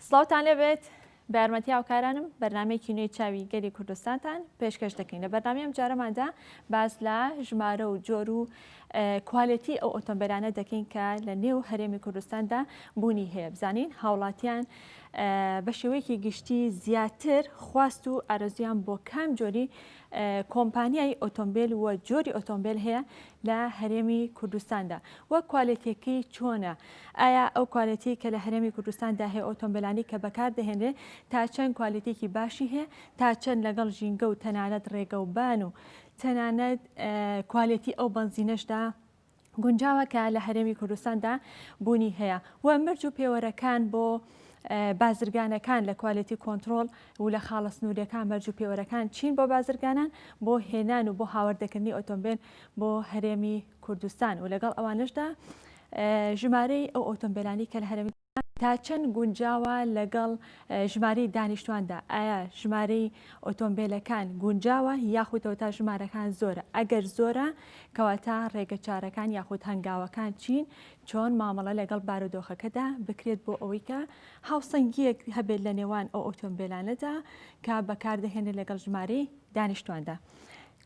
سڵاوتان لێبێت بە یارمەتی هاوکارانم بەرنامەیەکی نوێی چاوی گەلی کوردستانتان پێشکەش دەکەین لە بەرنامەی ئەم جارەماندا باس لە ژمارە و جۆر و کوالێتی ئەو ئۆتۆمبیلانە دەکەین کە لە نێو هەرێمی کوردستاندا بوونی هەیە بزانین هاوڵاتیان بە شێوەیەکی گشتی زیاتر خواست و ئارەزویان بۆ کام جۆری کۆمپانیای ئۆتۆمبیل و جۆری ئۆتۆمبیل هەیە لە هەرێمی کوردستاندا و کوالێتیەکەی چۆنە؟ ئایا ئەو کوالێتی کە لە هەرێمی کوردستاندا هەیە ئۆتۆمبیلانی کە بەکار دەهێنرێ تا چەند کوالێتێکی باشی هەیە تا چەند لەگەڵ ژینگە و تەنانەت ڕێگەوبان و تەنانەت کوالێتی ئەو بەنزینەشدا گونجاوە کە لە هەرێمی کوردستاندا بوونی هەیە و مەرج و پێوەرەکان بۆ بازرگانەکان لە quality control و لە خاڵە سنووریەکان مەرج و پێوەرەکان چین بۆ بازرگانان بۆ هێنان و بۆ هاوردەکردنی ئۆتۆمبیل بۆ هەرێمی کوردستان و لەگەڵ ئەوانشدا ژمارەی ئەو ئۆتۆمبیلانی کە لە هەرێمی تا چەند گونجاوە لەگەڵ ژمارەی دانیشتواندا؟ ئایا ژمارەی ئۆتۆمبێلەکان گونجاوە یاخود ئەوەتا ژمارەکان زۆرە؟ ئەگەر زۆرە کەواتە ڕێگەچارەکان یاخود هەنگاوەکان چین؟ چۆن مامەڵە لەگەڵ بارودۆخەکەدا بکرێت بۆ ئەوەی کە هاوسەنگییەک هەبێت لە نێوان ئەو ئۆتۆمبێلانەدا کە بەکاردەهێنرێت لەگەڵ ژمارەی دانیشتواندا؟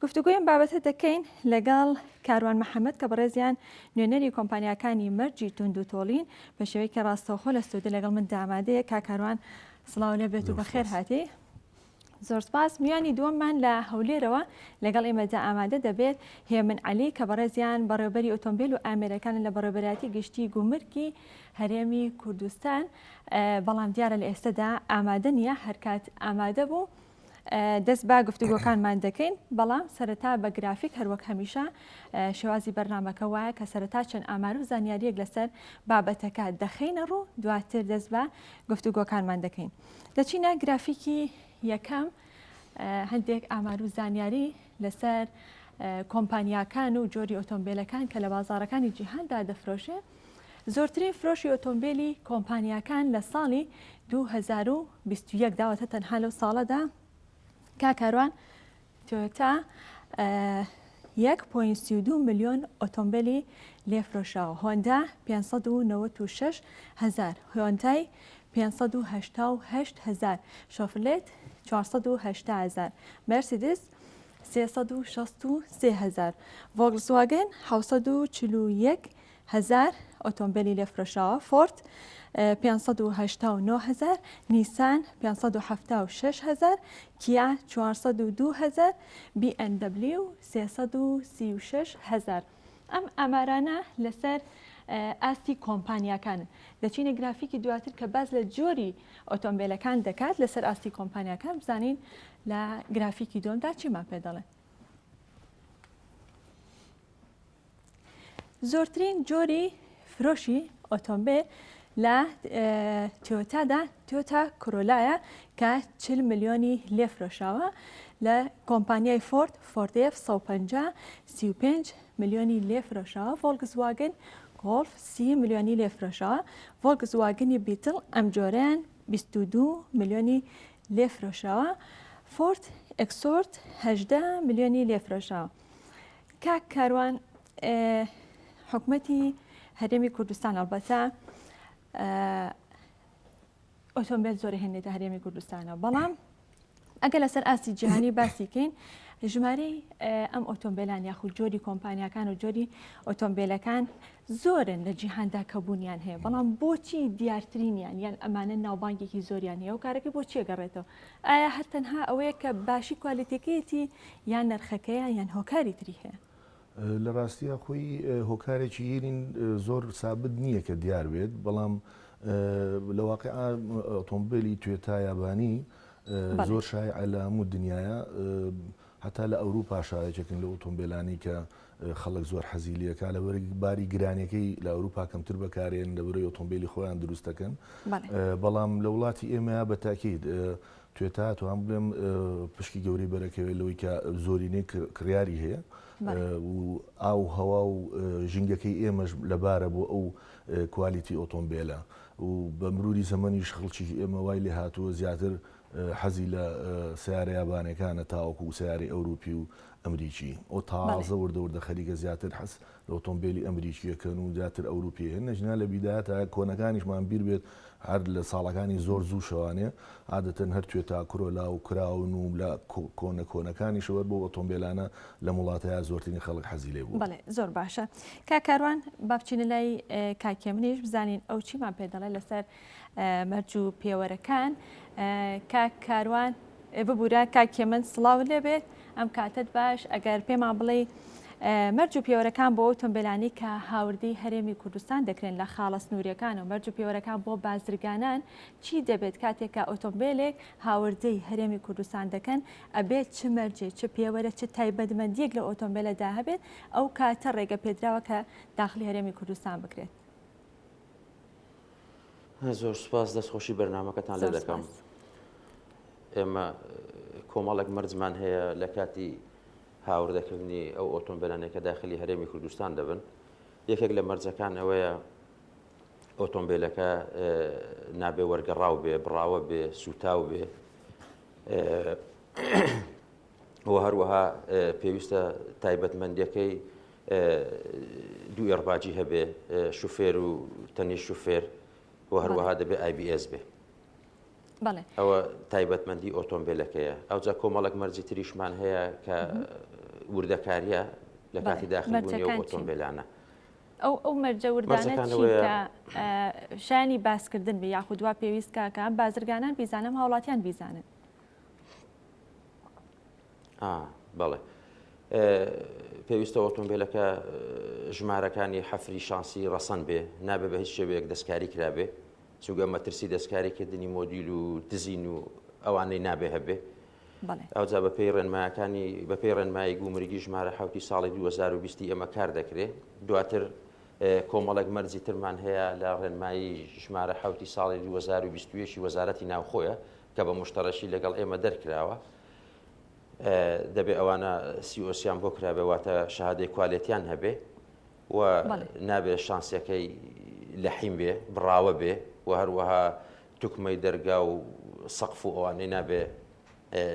گفتوگۆی ئەم بابەتە دەکەین لەگەڵ کاروان محەمەد کە بەڕێزیان نوێنەری کۆمپانیاکانی مەرجی توند و تۆڵین بە شێوەیەکی ڕاستەوخۆ لە ستۆدیۆ لەگەڵ من ئامادەیە. کاک کاروان سڵاو لێبێت و بەخێر هاتی. زۆر سپاس. میوانی دووەممان لە هەولێرەوە لەگەڵ ئێمەدا ئامادە دەبێت هێمن عەلی کە بەڕێزیان بەڕێوبەری ئۆتۆمبیل و ئامێرەکانن لە بەڕێوبەرایەتی گشتی گومرکی هەرێمی کوردستان بەڵام دیارە لە ئێستەدا ئامادە نییە هەرکات ئامادە بوو دەست بە گفتوگۆکانمان دەکەین، بەڵام سەرەتا بە گرافیک هەروەک هەمیشە شێوازی بەرنامەکە وایە کە سەرەتا چەند ئامار و زانیاریەک لەسەر بابەتەکە دەخەینە ڕوو دواتر دەست بە گفتوگۆکانمان دەکەین. دەچینە گرافیکی یەکەم هەندێک ئامار و زانیاری لەسەر کۆمپانیاکان و جۆری ئۆتۆمبیلەکان کە لە بازاڕەکانی جیهاندا دەفرۆشێ. زۆرترین فرۆشی ئۆتۆمبێلی کۆمپانیاکان لە ساڵی 2021 دا واتە تەنها لەو ساڵەدا کاک کاروان تۆیۆتا 1.32 ملیۆن ئۆتۆمبێلی لێفرۆشراوە، هۆندا 596 هەزار، هۆندای 588 هەزار، شۆفرلێت 480 هەزار، مێرسیدس 363 هەزار، ڤۆڵکسواگن 741 هەزار ئۆتۆمبێلی لێ فرۆشراوە، فۆرد 589 هەزار، نیسان 576 هەزار، کیا 402 هەزار، بی ئێم دەبلیو 336 هەزار. ئەم ئامارانە لەسەر ئاستی کۆمپانیاکانن. دەچینە گرافیکی دواتر کە باس لە جۆری ئۆتۆمبێلەکان دەکات لەسەر ئاستی کۆمپانیاکان بزانین لە گرافیکی دووەمدا چیمان پێ دەڵێن. زۆرترین جۆری فرۆشی ئۆتۆمبێل لە تۆیۆتادا تۆیۆتا کۆرۆلایە کە 40 ملیۆنی لێ فرۆشراوە لە کۆمپانیای فۆرد فۆرد ئێف 150 35 ملیۆنی لێ فرۆشراوە ڤۆڵکسواگن گۆڵف 30 ملیۆنی لێ فرۆشراوە ڤۆڵکسواگنی بیتڵ ئەم جۆرەیان 22 ملیۆنی لێ فرۆشراوە فۆرد ئێکسۆرت 18 ملیۆنی لێ فرۆشراوە کاک کاروان حکومەتی هەرێمی کوردستان ئەڵبەتە ئۆتۆمبیل زۆر هێنێتە هەرێمی کوردستانەوە بەڵام ئەگەر لەسەر ئاستی جیهانی باسیکەین ژمارەی ئەم ئۆتۆمبیلان یاخود جۆری کۆمپانیاکان و جۆری ئۆتۆمبیلەکان زۆرن لە جیهاندا کە بوونیان هەیە بەڵام بۆچی دیارترینیان یان ئەمانە ناوبانگێکی زۆریان هەیە و کارەکەی بۆچیە گەڕێتەوە ئایا هەر تەنها ئەوەیە کە باشی کوالێتیەکەیەتی یان نرخەکەیە یان هۆکاری تری هەیە؟ لە ڕاستیا خۆی هۆکارێکی هیرین زۆر سابت نییە کە دیار بێت بەڵام لە واقع ئۆتۆمبیلی توێتا یابانی زۆر شایع لە هەموو دنیاە هەتا لە ئەوروپاشا یەکێکن لە ئۆتۆمبیلانی کە خەڵک زۆر حەزی لێکا لەبەر باری گرانیەکەی لە ئەوروپا کەمتر بەکارێن لەبەرەی ئۆتۆمبیلی خۆیان دروست دەکەن بەڵام لە وڵاتی ئێمەیا بە تاکید توێتا توان بڵێم پشکی گەورەی بەرەکەوێت لەوەی کە زۆرینەی کڕیاری هەیە و ئاو هەوا و ژینگەکەی ئێمەش لەبارە بۆ ئەو کوالیتی ئۆتۆمبیلە و بە مروری زەمەنیش خەڵکی ئێمە وای لێ هاتووە زیاتر حەزی لە سەیارە یابانێکانە تاوەکو سەیارەی ئەوروپی و ئەمریکی ئەو تازە وردە وردە خەریکە زیاتر حەز لە ئۆتۆمبێلی ئەمریکیەکەن و زیاتر ئەوروپی هەن نەژنا لە بیدایەتە کۆنەکانیشمان بیر بێت. هەر لە ساڵەکانی زۆر زووشەوانێ عادەتەن هەر توێتا کرۆلا و کراون و لە کۆنە کۆنەکانیشەوە هەر بەو ئۆتۆمبێلانە لەم وڵاتەیا زۆرترین خەڵک حەزی لێ بووە. بەڵێ زۆر باشە کاک کاروان با بچینە لای کاک هێمنیش بزانین ئەو چیمان پێ دەڵێ لەسەر مەرج و پێوەرەکان کاک کاروان ببورە کاک هێمن سڵاوت لێبێت ئەم کاتەت باش ئەگەر پێمان بڵێی مەرج و پێوەرەکان بۆ ئۆتۆمبێلانی کە هاوردەی هەرێمی کوردستان دەکرێن لە خاڵە سنووریەکان و مەرج و پێوەرەکان بۆ بازرگانان چی دەبێت کاتێک کە ئۆتۆمبێلێک هاوردەی هەرێمی کوردستان دەکەن ئەبێت چ مەرجێ چ پێوەرە چ تایبەتمەندیەک لە ئۆتۆمبێلەدا هەبێت ئەو کاتە ڕێگە پێدراوە کە داخلی هەرێمی کوردستان بکرێت. زۆر سوپاس دەستخۆشی بەرنمەکەتان لێ دەکەم ئێمە کۆمەڵێک مەرجمان هەیە لە کاتی هاوردەکردنی ئەو ئۆتۆمبیلانەی کە داخلی هەرێمی کوردستان دەبن یەکێک لە مەرجەکان ئەوەیە ئۆتۆمبیلەکە نابێ وەرگەڕاو بێ بڕاوە بێ سوتاو بێ و هەروەها پێویستە تایبەتمەندیەکەی دوو airbag ی هەبێ شوفێر و تەنی شوفێر و هەروەها دەبێ ABS بێ ئەوە تایبەتمەندی ئۆتۆمبیلەکەیە ئەوجا کۆمەڵک مەرجی تریشمان هەیە کە وردەکاریە لە کاتی داخلبوونی ئەو ئۆتۆمبیلانە. ئەو ئەو مەرجە وردانە چین کە شایانی باسکردن بێ یاخود وا پێویست کا کە بازرگانان بیزانم هاوڵاتیان بیزانن؟ بەڵێ پێویستە ئۆتۆمبیلەکە ژمارەکانی حەفری شانسی ڕەسەن بێ نابێ بە هیچ شێوەیەک دەستکاری کرابێ چونکە مەترسی دەستکاری کردنی مۆدیل و دزین و ئەوانەی نابێ هەبێ ئەوجا بەپێی ڕێنمایەکانی بەپێی ڕێنمایی گومرگی ژمارە حوتی ساڵی 2020 ئێمە کار دەکرێ دواتر کۆمەڵێک مەرجی ترمان هەیە لە ڕێنمایی ژمارە حوتی ساڵی 2021 وەزارەتی ناوخۆیە کە بە مشتەڕەشی لەگەڵ ئێمە دەرکراوە دەبێ ئەوانە COC یان بۆ کرابێ واتە شەهادەی quality یان هەبێ و نابێ شانسیەکەی لەحیم بێ بڕاوە بێ و هەروەها توکمەی دەرگا و سەقف و ئەوانەی نابێ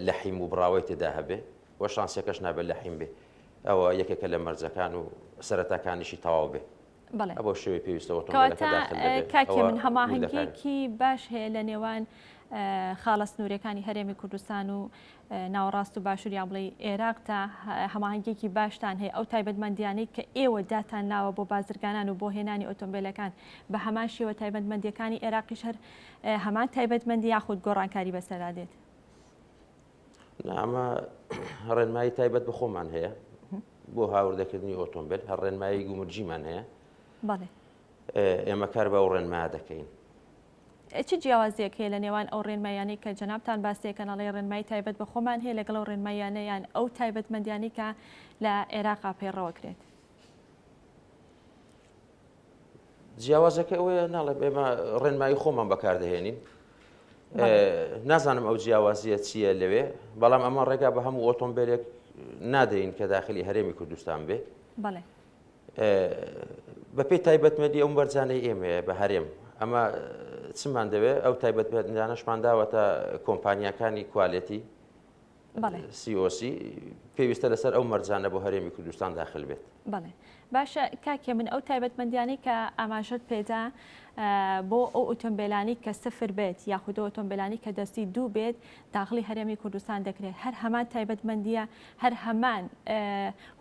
لەحیم و بڕاوەی تێدا هەبێ و شانسیەکەش نابێت لەحیم بێ ئەوە یەکێکە لە مەرجەکان و سەرەتاکانیشی تەواو بێ. بەڵێ. بەو شێوەیە پێویستە ئۆتۆمبێلەکە کەواتە داخل دەبێ. کاک ئەوە هێمن وردەکاریە. هەماهەنگیەکی باش هەیە لە نێوان خاڵە سنووریەکانی هەرێمی کوردستان و ناوەڕاست و باشوور یان بڵێی ئێراق تا هەماهەنگیەکی باشتان هەیە ئەو تایبەتمەندیانەی کە ئێوە داتان ناوە بۆ بازرگانان و بۆ هێنانی ئۆتۆمبێلەکان بە هەمان شێوە تایبەتمەندیەکانی ئێراقیش هەر هەمان تایبەتمەندی یاخود گۆڕانکاری بەسەردا دێت؟ نا ئەمە ڕێنمایی تایبەت بە خۆمان هەیە بۆ هاوردەکردنی ئۆتۆمبیل هەر ڕێنمایی گومرجیمان هەیە بەڵێ ئێمە کار بە ئەو ڕێنمایە دەکەین. چ جیاوازیەک هەیە لە نێوان ئەو ڕێنماییانەی کە جەنابتان باسی ئەکەن ئەڵێ ڕێنمایی تایبەت بە خۆمان هەیە لەگەڵ ئەو ڕێنماییانە یان ئەو تایبەتمەندیانەی کە لە عێراقا پەیڕەوەکرێت؟ جیاوازەکە ئەوەیە ناڵێم ئێمە ڕێنمایی خۆمان بەکاردەهێنین نازانم ئەو جیاوازیە چییە لەوێ بەڵام ئەمە ڕێگا بە هەموو ئۆتۆمبیلێک نادەین کە داخلی هەرێمی کوردستان بێ بەپێی تایبەتمەندی ئەو مەرجانەی ئێمەیە بە هەرێم ئەمە چمان دەوێت ئەو تایبەتمەندانەشمان داوەتە کۆمپانیاکانی quality COC پێویستە لەسەر ئەو مەرجانە بۆ هەرێمی کوردستان داخل بێت. بەڵێ باشە کاک هێمن ئەو تایبەتمەندیانەی کە ئاماژەت پێدا بۆ ئەو ئۆتۆمبیلانی کە سفر بێت یاخود ئۆتۆمبیلانی کە دەستی دوو بێت داخلی هەرێمی کوردستان دەکرێت هەر هەمان تایبەتمەندیە هەر هەمان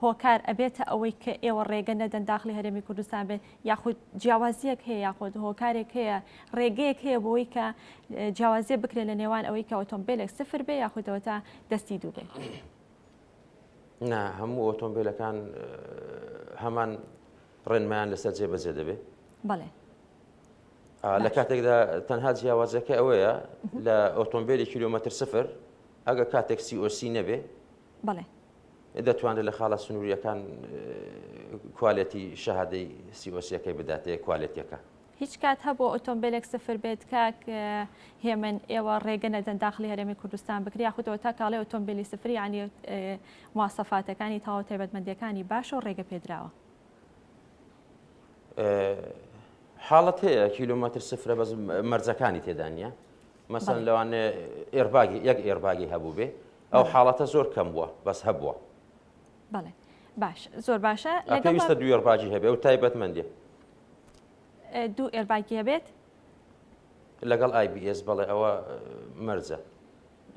هۆکار ئەبێتە ئەوەی کە ئێوە ڕێگە نەدەن داخلی هەرێمی کوردستان بێت یاخود جیاوازیەک هەیە یاخود هۆکارێک هەیە ڕێگەیەک هەیە بۆی کە جیاوازیە بکرێت لە نێوان ئەوەی کە ئۆتۆمبیلێک سفر بێ یاخود ئەوەتا دەستی دوو بێ؟ نا هەموو ئۆتۆمبیلەکان هەمان ڕێنمایان لەسەر جێبەجێ دەبێ. بەڵێ. لە کاتێکدا تەنها جیاوازەکە ئەوەیە لە ئۆتۆمبیلی کیلۆمەتر سفر ئەگە کاتێک COC نەبێ بەڵێ دەتوانرێت لە خاڵە سنووریەکان quality شەهادەی COC ەکەی بداتێ quality ەکە. هیچ کات هەبووە ئۆتۆمبێلێک سفر بێت کاک هێمن ئێوە ڕێگە نەدەن داخلی هەرێمی کوردستان بکرێ یاخود ئەوەتا کاڵێ ئۆتۆمبێلی سفر یانی مواسەفاتەکانی تەواو تایبەتمەندیەکانی باشە و ڕێگە پێدراوە؟ حاڵەت هەیە کیلۆمەتر سفرە بەس مەرجەکانی تێدا نییە مەسەن لەوانێ airbag ی یەک airbag ی هەبوو بێ ئەو حاڵەتە زۆر کەم بووە بەس هەبووە. بەڵێ باش زۆر باشە پێویستە دوو airbag ی هەبێ و تایبەتمەندیە. دوو airbag ی هەبێت؟ لەگەڵ ABS بەڵێ ئەوە مەرجە.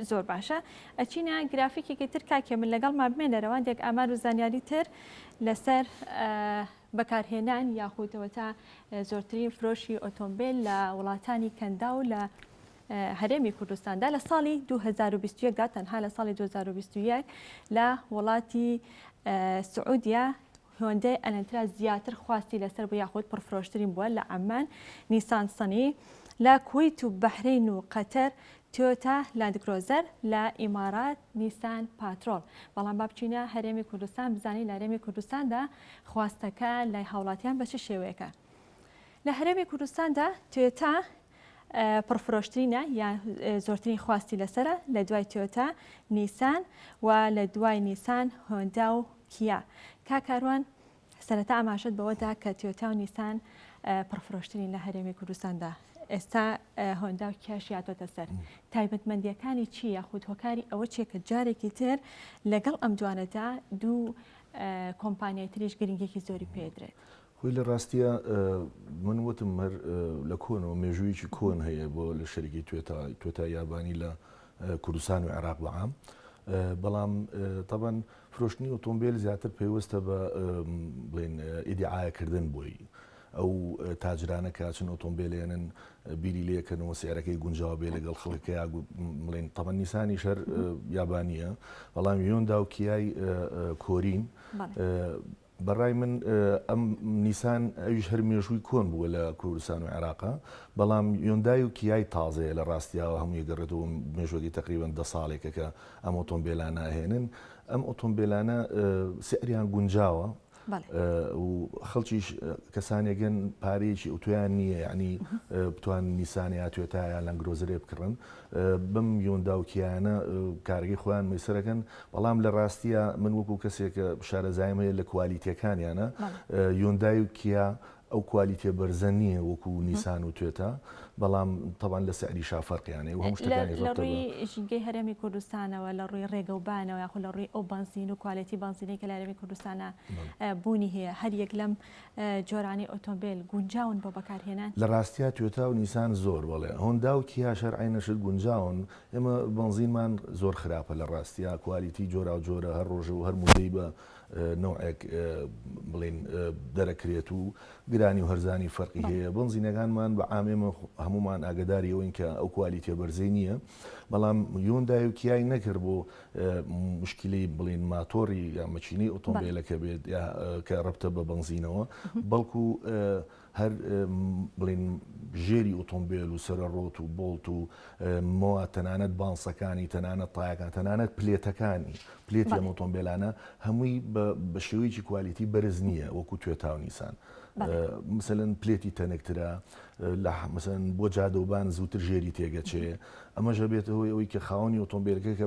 زۆر باشە ئەچینە گرافیکێکی تر کاک هێمن لەگەڵمان بمێنەرەوە هەندێک ئامار و زانیاری تر لەسەر بەکارهێنان یاخود ئەوەتا زۆرترین فرۆشی ئۆتۆمبیل لە وڵاتانی کەندا و لە هەرێمی کوردستاندا لە ساڵی 2021 دا تەنها لە ساڵی 2021 لە وڵاتی سعودیا هۆندای ئەلەنترا زیاتر خواستی لەسەر بوو یاخود پڕفرۆشترین بووە لە عەممان، نیسان سەنی، لە کوەیت و بەحرەین و قەتەر، تۆیۆتا لاندکرۆزەر، لە ئیمارات، نیسان پاترۆڵ. بەڵام با بچینە هەرێمی کوردستان بزانین لە هەرێمی کوردستاندا خواستەکە لای هاوڵاتیان بە چ شێوەیەکە. لە هەرێمی کوردستاندا تۆیۆتا پڕفرۆشترینە یان زۆرترین خواستی لەسەرە، لە دوای تۆیۆتا، نیسان و لە دوای نیسان هۆندا و کیا. کاک کاروان سەرەتا ئاماژەت بەوە دا کە تۆیۆتا و نیسان پڕفرۆشترین لە هەرێمی کوردستاندا، ئێستا هۆندا و کیاش یاتۆتە سەر. تایبەتمەندییەکانی چی یاخود هۆکاری ئەوە چییە کە جارێکی تر لەگەڵ ئەم دوانەدا دوو کۆمپانیای تریش گرنگییەکی زۆری پێدرێت؟ خۆی لە ڕاستیا من وتم هەر لە کۆنەوە مێژوویەکی کۆن هەیە بۆ لە شەریکەی توێتا توێتا یابانی لە کوردستان و عێراق بە عام بەڵام تەبەن فرۆشتنی ئۆتۆمبیل زیاتر پەیوەستە بە بڵێن ئیدعاکردن بۆی ئەو تاجرانە کە چن ئۆتۆمبیلێنن بیری لێکەنەوە سعرەکەی گونجاو بێ لەگەڵ خەڵکەکە بڵێن تەبەن نیسانی شەر یابانیە بەڵام یۆندا و کیای کۆرین بەڕای من ئەم نیسان ئەویش هەر مێژووی کۆن بووە لە کوردستان و عێراقا، بەڵام یۆندای و کیای تازەیە لە ڕاستیاوە هەمووی گەڕێتەوە مێژووەکەی تەقریبەن دە ساڵێکە کە ئەم ئۆتۆمبێلانە ئەهێنن، ئەم ئۆتۆمبێلانە سعریان گونجاوە و خەڵکیش کەسانێکن پارەیەکی ئەوتۆیان نییە یعنی بتوان نیسان یا توێتا یا لەنگرۆزرێ بکڕن بەم یۆندا و کیایانە کارەکەی خۆیان مەیسەرەکەن، بەڵام لە ڕاستیا من وەکو کەسێک کە شارەزایم هەیە لە کوالیتیەکانیانە یۆندای و کیا ئەو کوالیتیە بەرزە نییە وەکو نیسان و توێتا بەڵام تەبان لە سعریشا فەرقیان هەیە و هەموو شتەکانی لە ڕووی ژینگەی هەرێمی کوردستانەوە لە ڕووی ڕێگەوبانەوە یاخود لە ڕووی ئەو بەنزین و کوالێتی بەنزینەی کە لە هەرێمی کوردستانە بوونی هەیە هەر یەک لەم جۆرانەی ئۆتۆمبێل گونجاون بۆ بەکارهێنان؟ لە ڕاستیا توێتا و نیسان زۆر بەڵێ هۆندا و کیاش هەر عەینە شت گونجاون ئێمە بەنزینمان زۆر خراپە لە ڕاستیا کوالیتی جۆراو جۆرە هەر ڕۆژە و هەر مودەی بە نەوعێک بڵێین دەرەکرێت و گرانی و هەرزانی فەرقی هەیە بەنزینەکانمان بە عام ئێمە هەمومان ئاگداری ئەوەین کە ئەو کوالیتیە بەرزەی نییە بەڵام یۆندای و کیای نەکرد بۆ مشکلەی بڵین ماتۆڕی یا مەچینەی ئۆتۆمبیلەکە بێت یا کە ڕەبتە بە بەنزینەوە بەڵکو هەر بڵین ژێری ئۆتۆمبیل و سەرەڕۆت و بۆڵت و مەوا تەنانەت بانسەکانی تەنانەت تایەکان تەنانەت پلێتەکانی پلێتی ئەم ئۆتۆمبیلانە هەمووی بە شێوەیەکی کوالیتی بەرز نییە وەکو توێتا و نیسان مثلەن پلێتی تەنکترە لە مثلەن بۆ جادەوبان زووتر ژێری تێگەچێ ئەمەش ئەبێتە هۆی ئەوەی کە خاوەنی ئۆتۆمبیلەکە کە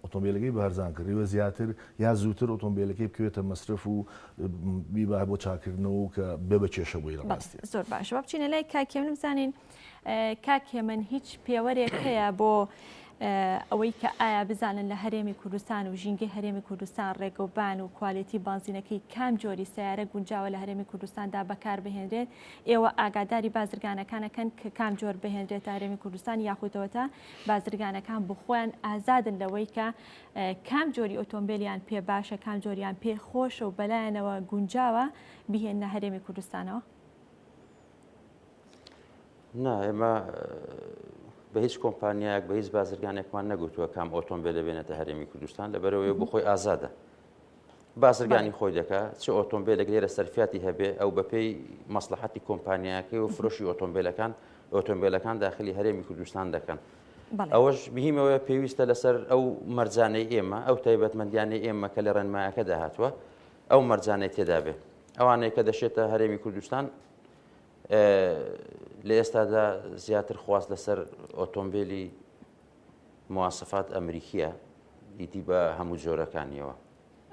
ئۆتۆمبیلەکەی بە هەرزان کڕیوە زیاتر یا زووتر ئۆتۆمبیلەکەی بکەوێتە مەسرەف و بیبا بۆ چاکردنەوە و کە بێ بە کێشە بۆی لە ڕاستیە. زۆر باشە با بچینە لای کاک هێمن بزانین کاک هێمن هیچ پێوەرێک هەیە بۆ ئەوەی کە ئایا بزانن لە هەرێمی کوردستان و ژینگەی هەرێمی کوردستان ڕێگەوبان و کوالێتی بانزینەکەی کام جۆری سیارە گونجاوە لە هەرێمی کوردستاندا بەکاربهێنرێت ئێوە ئاگاداری بازرگانەکانەکەن کە کام جۆر بهێنرێتە هەرێمی کوردستان یاخودەوەتا بازرگانەکان بخۆیان ئازادن لەوەی کە کام جۆری ئۆتۆمبیلیان پێ باشە کام جۆریان پێ خۆشە و بەلایەنەوە گونجاوە بهێنە هەرێمی کوردستانەوە؟ نا ئێمە بە هیچ کۆمپانیایەک بە هیچ بازرگانێکمان نەگوتووە کام ئۆتۆمبیل بێنێتە هەرێمی کوردستان لەبەرەوەی بۆ خۆی ئازادە بازرگانی خۆی دەکا چ ئۆتۆمبیلێک لێرە سەرفیاتی هەبێ ئەو بەپێی مەسلحەتی کۆمپانیاکەی و فرۆشی ئۆتۆمبیلەکان ئۆتۆمبیلەکان داخلی هەرێمی کوردستان دەکەن. ئەوەش بهیمەوەی پێویستە لەسەر ئەو مەرجانەی ئێمە ئەو تایبەتمەندیانەی ئێمە کە لە ڕێنمایەکە داهاتوە ئەو مەرجانەی تێدا بێ ئەوانەی کە دەشێتە هەرێمی کوردستان لە ئێستادا زیاتر خواست لەسەر ئۆتۆمبیلی مواسفات ئەمریکیە ئیدی بە هەموو جۆرەکانیەوە.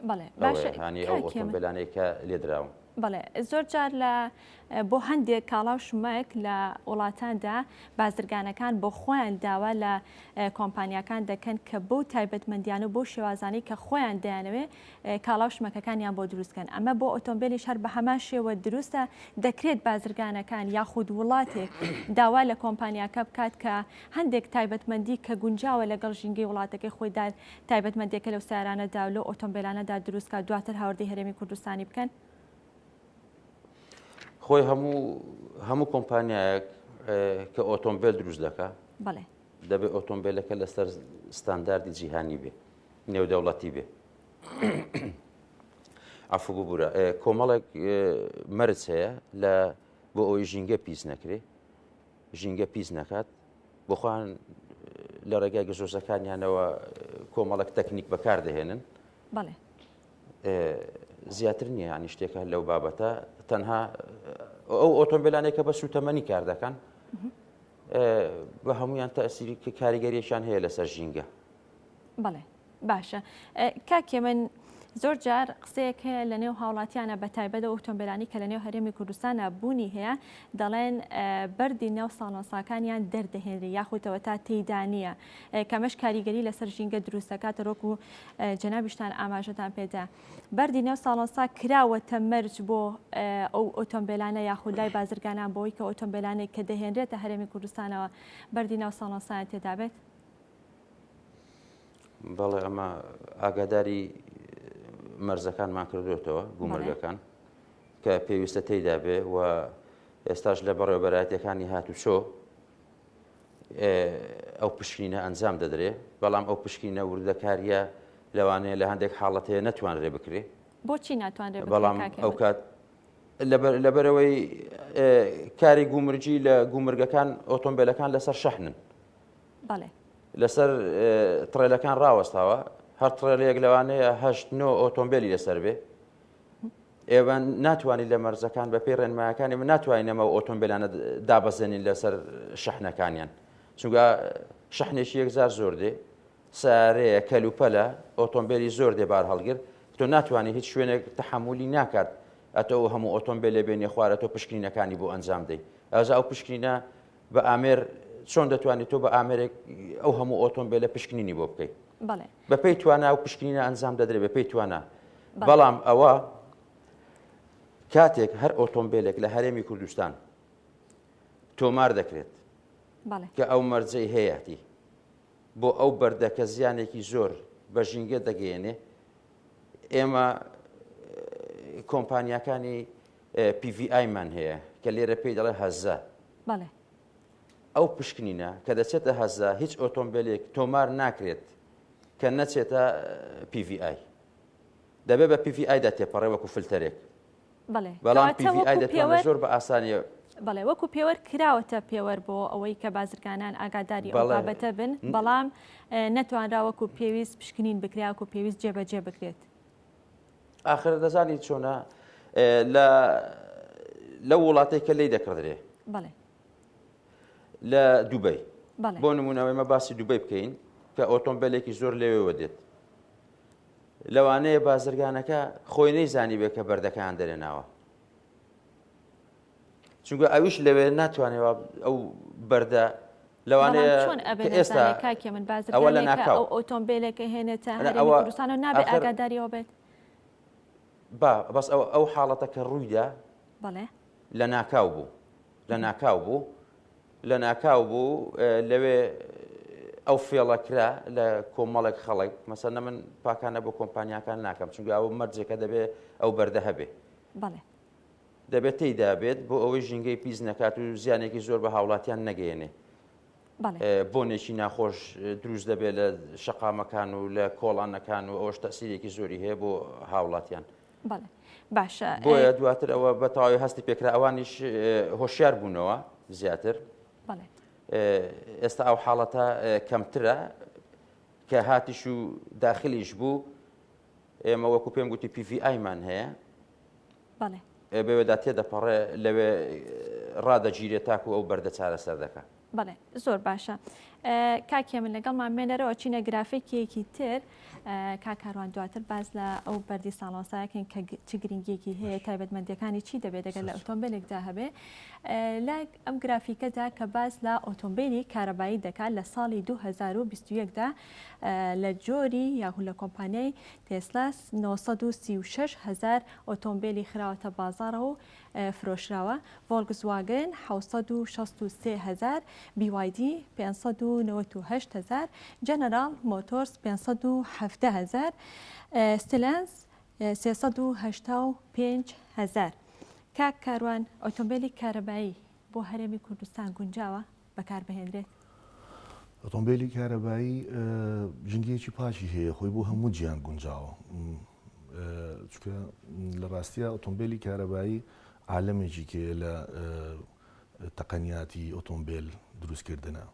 بەڵێ باشە هانی ئەو ئۆتۆمبیلانەی کە لێدراون. بەڵێ زۆر جار لە بۆ هەندێک کاڵا و شمەک لە وڵاتاندا بازرگانەکان بۆ خۆیان داوا لە کۆمپانیاکان دەکەن کە بەو تایبەتمەندیانە و بەو شێوازانەی کە خۆیان دەیانەوێ کاڵا و شمەکەکانیان بۆ دروست کەن ئەمە بۆ ئۆتۆمبێلیش هەر بە هەمان شێوە دروستە دەکرێت بازرگانەکان یاخود وڵاتێک داوا لە کۆمپانیاکە بکات کە هەندێک تایبەتمەندی کە گونجاوە لەگەڵ ژینگەی وڵاتەکەی خۆیدا تایبەتمەندیەکە لەو سەیارانەدا و لەو ئۆتۆمبێلانەدا دروست کات دواتر هاوردەی هەرێمی کوردستانی بکەن؟ خۆی هەموو هەموو کۆمپانیایەک کە ئۆتۆمبیل دروست دەکا بەڵێ دەبێت ئۆتۆمبیلەکە لەسەر ستانداردی جیهانی بێ نێودەوڵەتی بێ عفو ببورە کۆمەڵێک مەرج هەیە لە بۆ ئەوەی ژینگە پیس نەکرێ ژینگە پیس نەکات بۆ خۆیان لە ڕێگای گەزۆزەکانیانەوە کۆمەڵک تەکنیک بەکار دەهێنن بەڵێ زیاتر نییە ینی شتێکە لەو بابەتە تەنها ئەو ئۆتۆمبیلانێک کە بە سوتەمەنی کار دەکەن بە هەمویان تەسیری کاریگەریەکیان هەیە لەسەر ژینگە بەڵێ باشە کاک هێمن زۆر جار قسەیەک هەیە لە نێو هاوڵاتیانە بە تایبەت ئەو ئۆتۆمبیلانی کە لە نێو هەرێمی کوردستانە بوونی هەیە دەڵێن بەردی ناو ساڵۆنساکانیان دەردەهێنری یاخودەوە تا تێیدا نییە کەمەش کاریگەری لەسەر ژینگە دروست دەکات ڕۆک و جەنابیشتان ئاماژەتان پێدا بەردی نێو ساڵۆنسا کراوەتە مەرج بۆ ئەو ئۆتۆمبیلانە یاخود لای بازرگانان بۆی کە ئۆتۆمبیلانێک کە دەهێنرێتە هەرێمی کوردستانەوە بەردی ناو ساڵۆنسایان تێدابێت بەڵێ ئەمە ئاگاداری مەرزەکانمان کردوێتەوە گومرگەکان کە پێویستە تێیدا بێ و ئێستاش لە بەڕێوەبەرایەتەکانی هاتوچۆ ئەو پشکنینە ئەنجام دەدرێ بەڵام ئەو پشکینە وردەکاریە لەوانەیە لە هەندێک حاڵەت هەیە نەتوانرێ بکرێ بۆچی ناتوانرێ بەڵام ئەو کات لەبەرەوەی کاری گومرگی لە گومرگەکان ئۆتۆمبیلەکان لەسەر شەحنن بەڵێ. لەسەر تڕێلەکان ڕاوەستاوە، هەر تڕێلەیەک لەوانەیە هەشت نۆ ئۆتۆمبێلی لەسەر بێ. ئێوە ناتوانین لە مەرزەکان بەپێی ڕێنمایەکانی من ناتوانین ئەمە ئۆتۆمبیلانە دابەزێنین لەسەر شەحنەکانیان چونکە شەحنێکی یەکجار زۆر دێ سارەیە کەلوپەلە ئۆتۆمبیلی زۆر دێ بار هەڵگر تۆ ناتوانانی هیچ شوێنێک تەحملی ناکات ئەتۆ هەموو ئۆتۆمبیلێ بێنێ خوارە تۆ پشکنینەکانی بۆ ئەنجام دەی ئەوجا ئەو پشکنینە بە ئامێر چۆن دەتوانیت تۆ بە ئامێرێک ئەو هەموو ئۆتۆمبیلە پشکنینی بۆ بکەیت بەڵێ بەپێی توانا و پشکنینە ئەنجام دەدرێت بەپێی توانا بەڵام ئەوە کاتێک هەر ئۆتۆمبیلێک لە هەرێمی کوردستان تۆمار دەکرێت کە ئەو مەرجەی هەیەتی بۆ ئەو بەردە کە زیانێکی زۆر بە ژینگە دەگەیەنێ ئێمە کۆمپانیاکانی PVI مان هەیە کە لێرە پێی دەڵێ هەزە. بەڵێ. ئەو پشکنینە کە دەچێتە هەزە هیچ ئۆتۆمبێلێک تۆمار ناکرێت کە نەچێتە PVI. دەبێت بە PVI دا تێپەڕێ وەکو فلتەرێک. بەڵێ. بەڵام کەواتە PVI وەکو دەتوانێت پێوەر زۆر بە ئاسانی بەڵێ وەکو پێوەر کراوەتە پێوەر بۆ ئەوەی کە بازرگانان ئاگاداری ئەو بەڵێ. بابەتە بن بەڵام نەتوانرا وەکو پێویست پشکنین بکرێت وەکو پێویست جێبەجێ بکرێت. ئاخر دەزانی چۆنە لە لەو وڵاتەی کە لی دەکڕدرێ بەڵێ لە دوبەی بۆ نمونە ئێمە باسی دوبەی بکەین کە ئۆتۆمبیلێکی زۆر لەوێوە دێت لەوانەیە بازرگانەکە خۆی نەیزانی بێ کە بەردەکان دەرێناوە چونکە ئەویش لەوێ ناتوانێت ئەو بەردە لەوانەیە چۆن ئەبێ ئێستا کاکێ من ئەوە لە بازرگانێکە ناکاو ئەو ئۆتۆمبیلێکە هێنێتە هەرێمی ئەوە کوردستانەوە نابێ ئاخر ئاگاداریەوە بێت با بەس ئەو ئەو حاڵەتە کە ڕوویدا بەڵێ لە ناکاو بوو لە ناکاو بوو لە ناکاو بوو لەوێ ئەو فێڵە کرا لە کۆمەڵێک خەڵک مەسەنە من پاکانە بۆ کۆمپانیاکان ناکەم چونکە ئەو مەرجێکە دەبێ ئەو بەردە هەبێ بەڵێ دەبێت تێیدا بێت بۆ ئەوەی ژینگەی پیس نەکات و زیانێکی زۆر بە هاوڵاتیان نەگەیەنێ. بۆنێکی ناخۆش دروست دەبێت لە شەقامەکان و لە کۆڵانەکان و ئەوەش تەسیرێکی زۆری هەیە بۆ هاوڵاتیان. باشە بۆیە دواتر ئەوە بە تەواوی هەستی پێکرا ئەوانیش هۆشیار بوونەوە زیاتر. ئێستا ئەو حاڵەتە کەمترە کە هاتیش و داخلیش بوو ئێمە وەکو پێم گوتی PVI مان هەیە بەڵێ. بەوێدا تێدەپەڕێ لەوێ ڕادەگیرێ تاکو ئەو بەردە چارەسەر دەکا. بەڵێ زۆر باشە. کاک هێمن لەگەڵمان بمێنەرەوە چینە گرافیکێکی تر کاک کاروان دواتر باس لە ئەو بەردی ساڵۆنسایەکەین کە چ گرنگیەکی هەیە تایبەتمەندیەکانی چی دەبێت دەگەر لە ئۆتۆمبیلێکدا هەبێ لە ئەم گرافیکەدا کە باس لە ئۆتۆمبیلی کارەبایی دەکات لە ساڵی 2021 دا لە جۆری یاهو لە کۆمپانیای تێسلا 936 هزار ئۆتۆمبیلی خراوەتە بازاڕەوە و فرۆشراوە، ڤۆڵکسواگن 763 هەزار، BYD 598 هەزار، جەنەراڵ مۆتۆرس 517 هەزار، ستێلانتس 385 هەزار. کاک کاروان ئۆتۆمبێلی کارەبایی بۆ هەرێمی کوردستان گونجاوە بەکاربهێنرێت؟ ئۆتۆمبێلی کارەبایی ژینگەیەکی پاکی هەیە، خۆی بۆ هەموو جیهان گونجاوە. چونکە لە ڕاستیا ئۆتۆمبێلی کارەبایی عالەمێکی کێ لە تەقەنیاتی ئۆتۆمبێل دروستکردنە.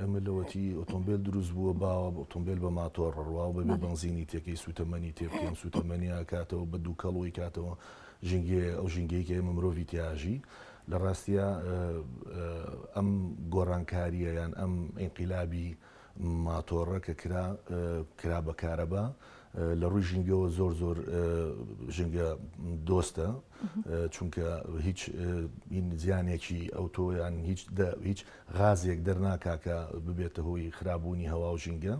ئێمە لەوەتی ئۆتۆمبیل دروست بووە باوە ئۆتۆمبیل بە ماتۆڕ ڕوا و بەبێ بەنزینی تێکەی سوتەمەنی تێ بکەین سوتەمەنی کاتەوە بە دووکەڵەوەی کاتەوە ژینگەیە ئەو ژینگەی کە ئێمە مرۆڤی تیاژی لە ڕاستیا ئەم گۆڕانکاریە یان ئەم ئینقلابی ماتۆڕە کە کرا کرا بە کارەبا لە ڕووی ژینگەوە زۆر زۆر ژینگە دۆستە چونکە هیچ زیانێکی ئەوتۆ یان هیچ هیچ غازێک دەرناکا کە ببێتە هۆی خراپبوونی هەوا و ژینگە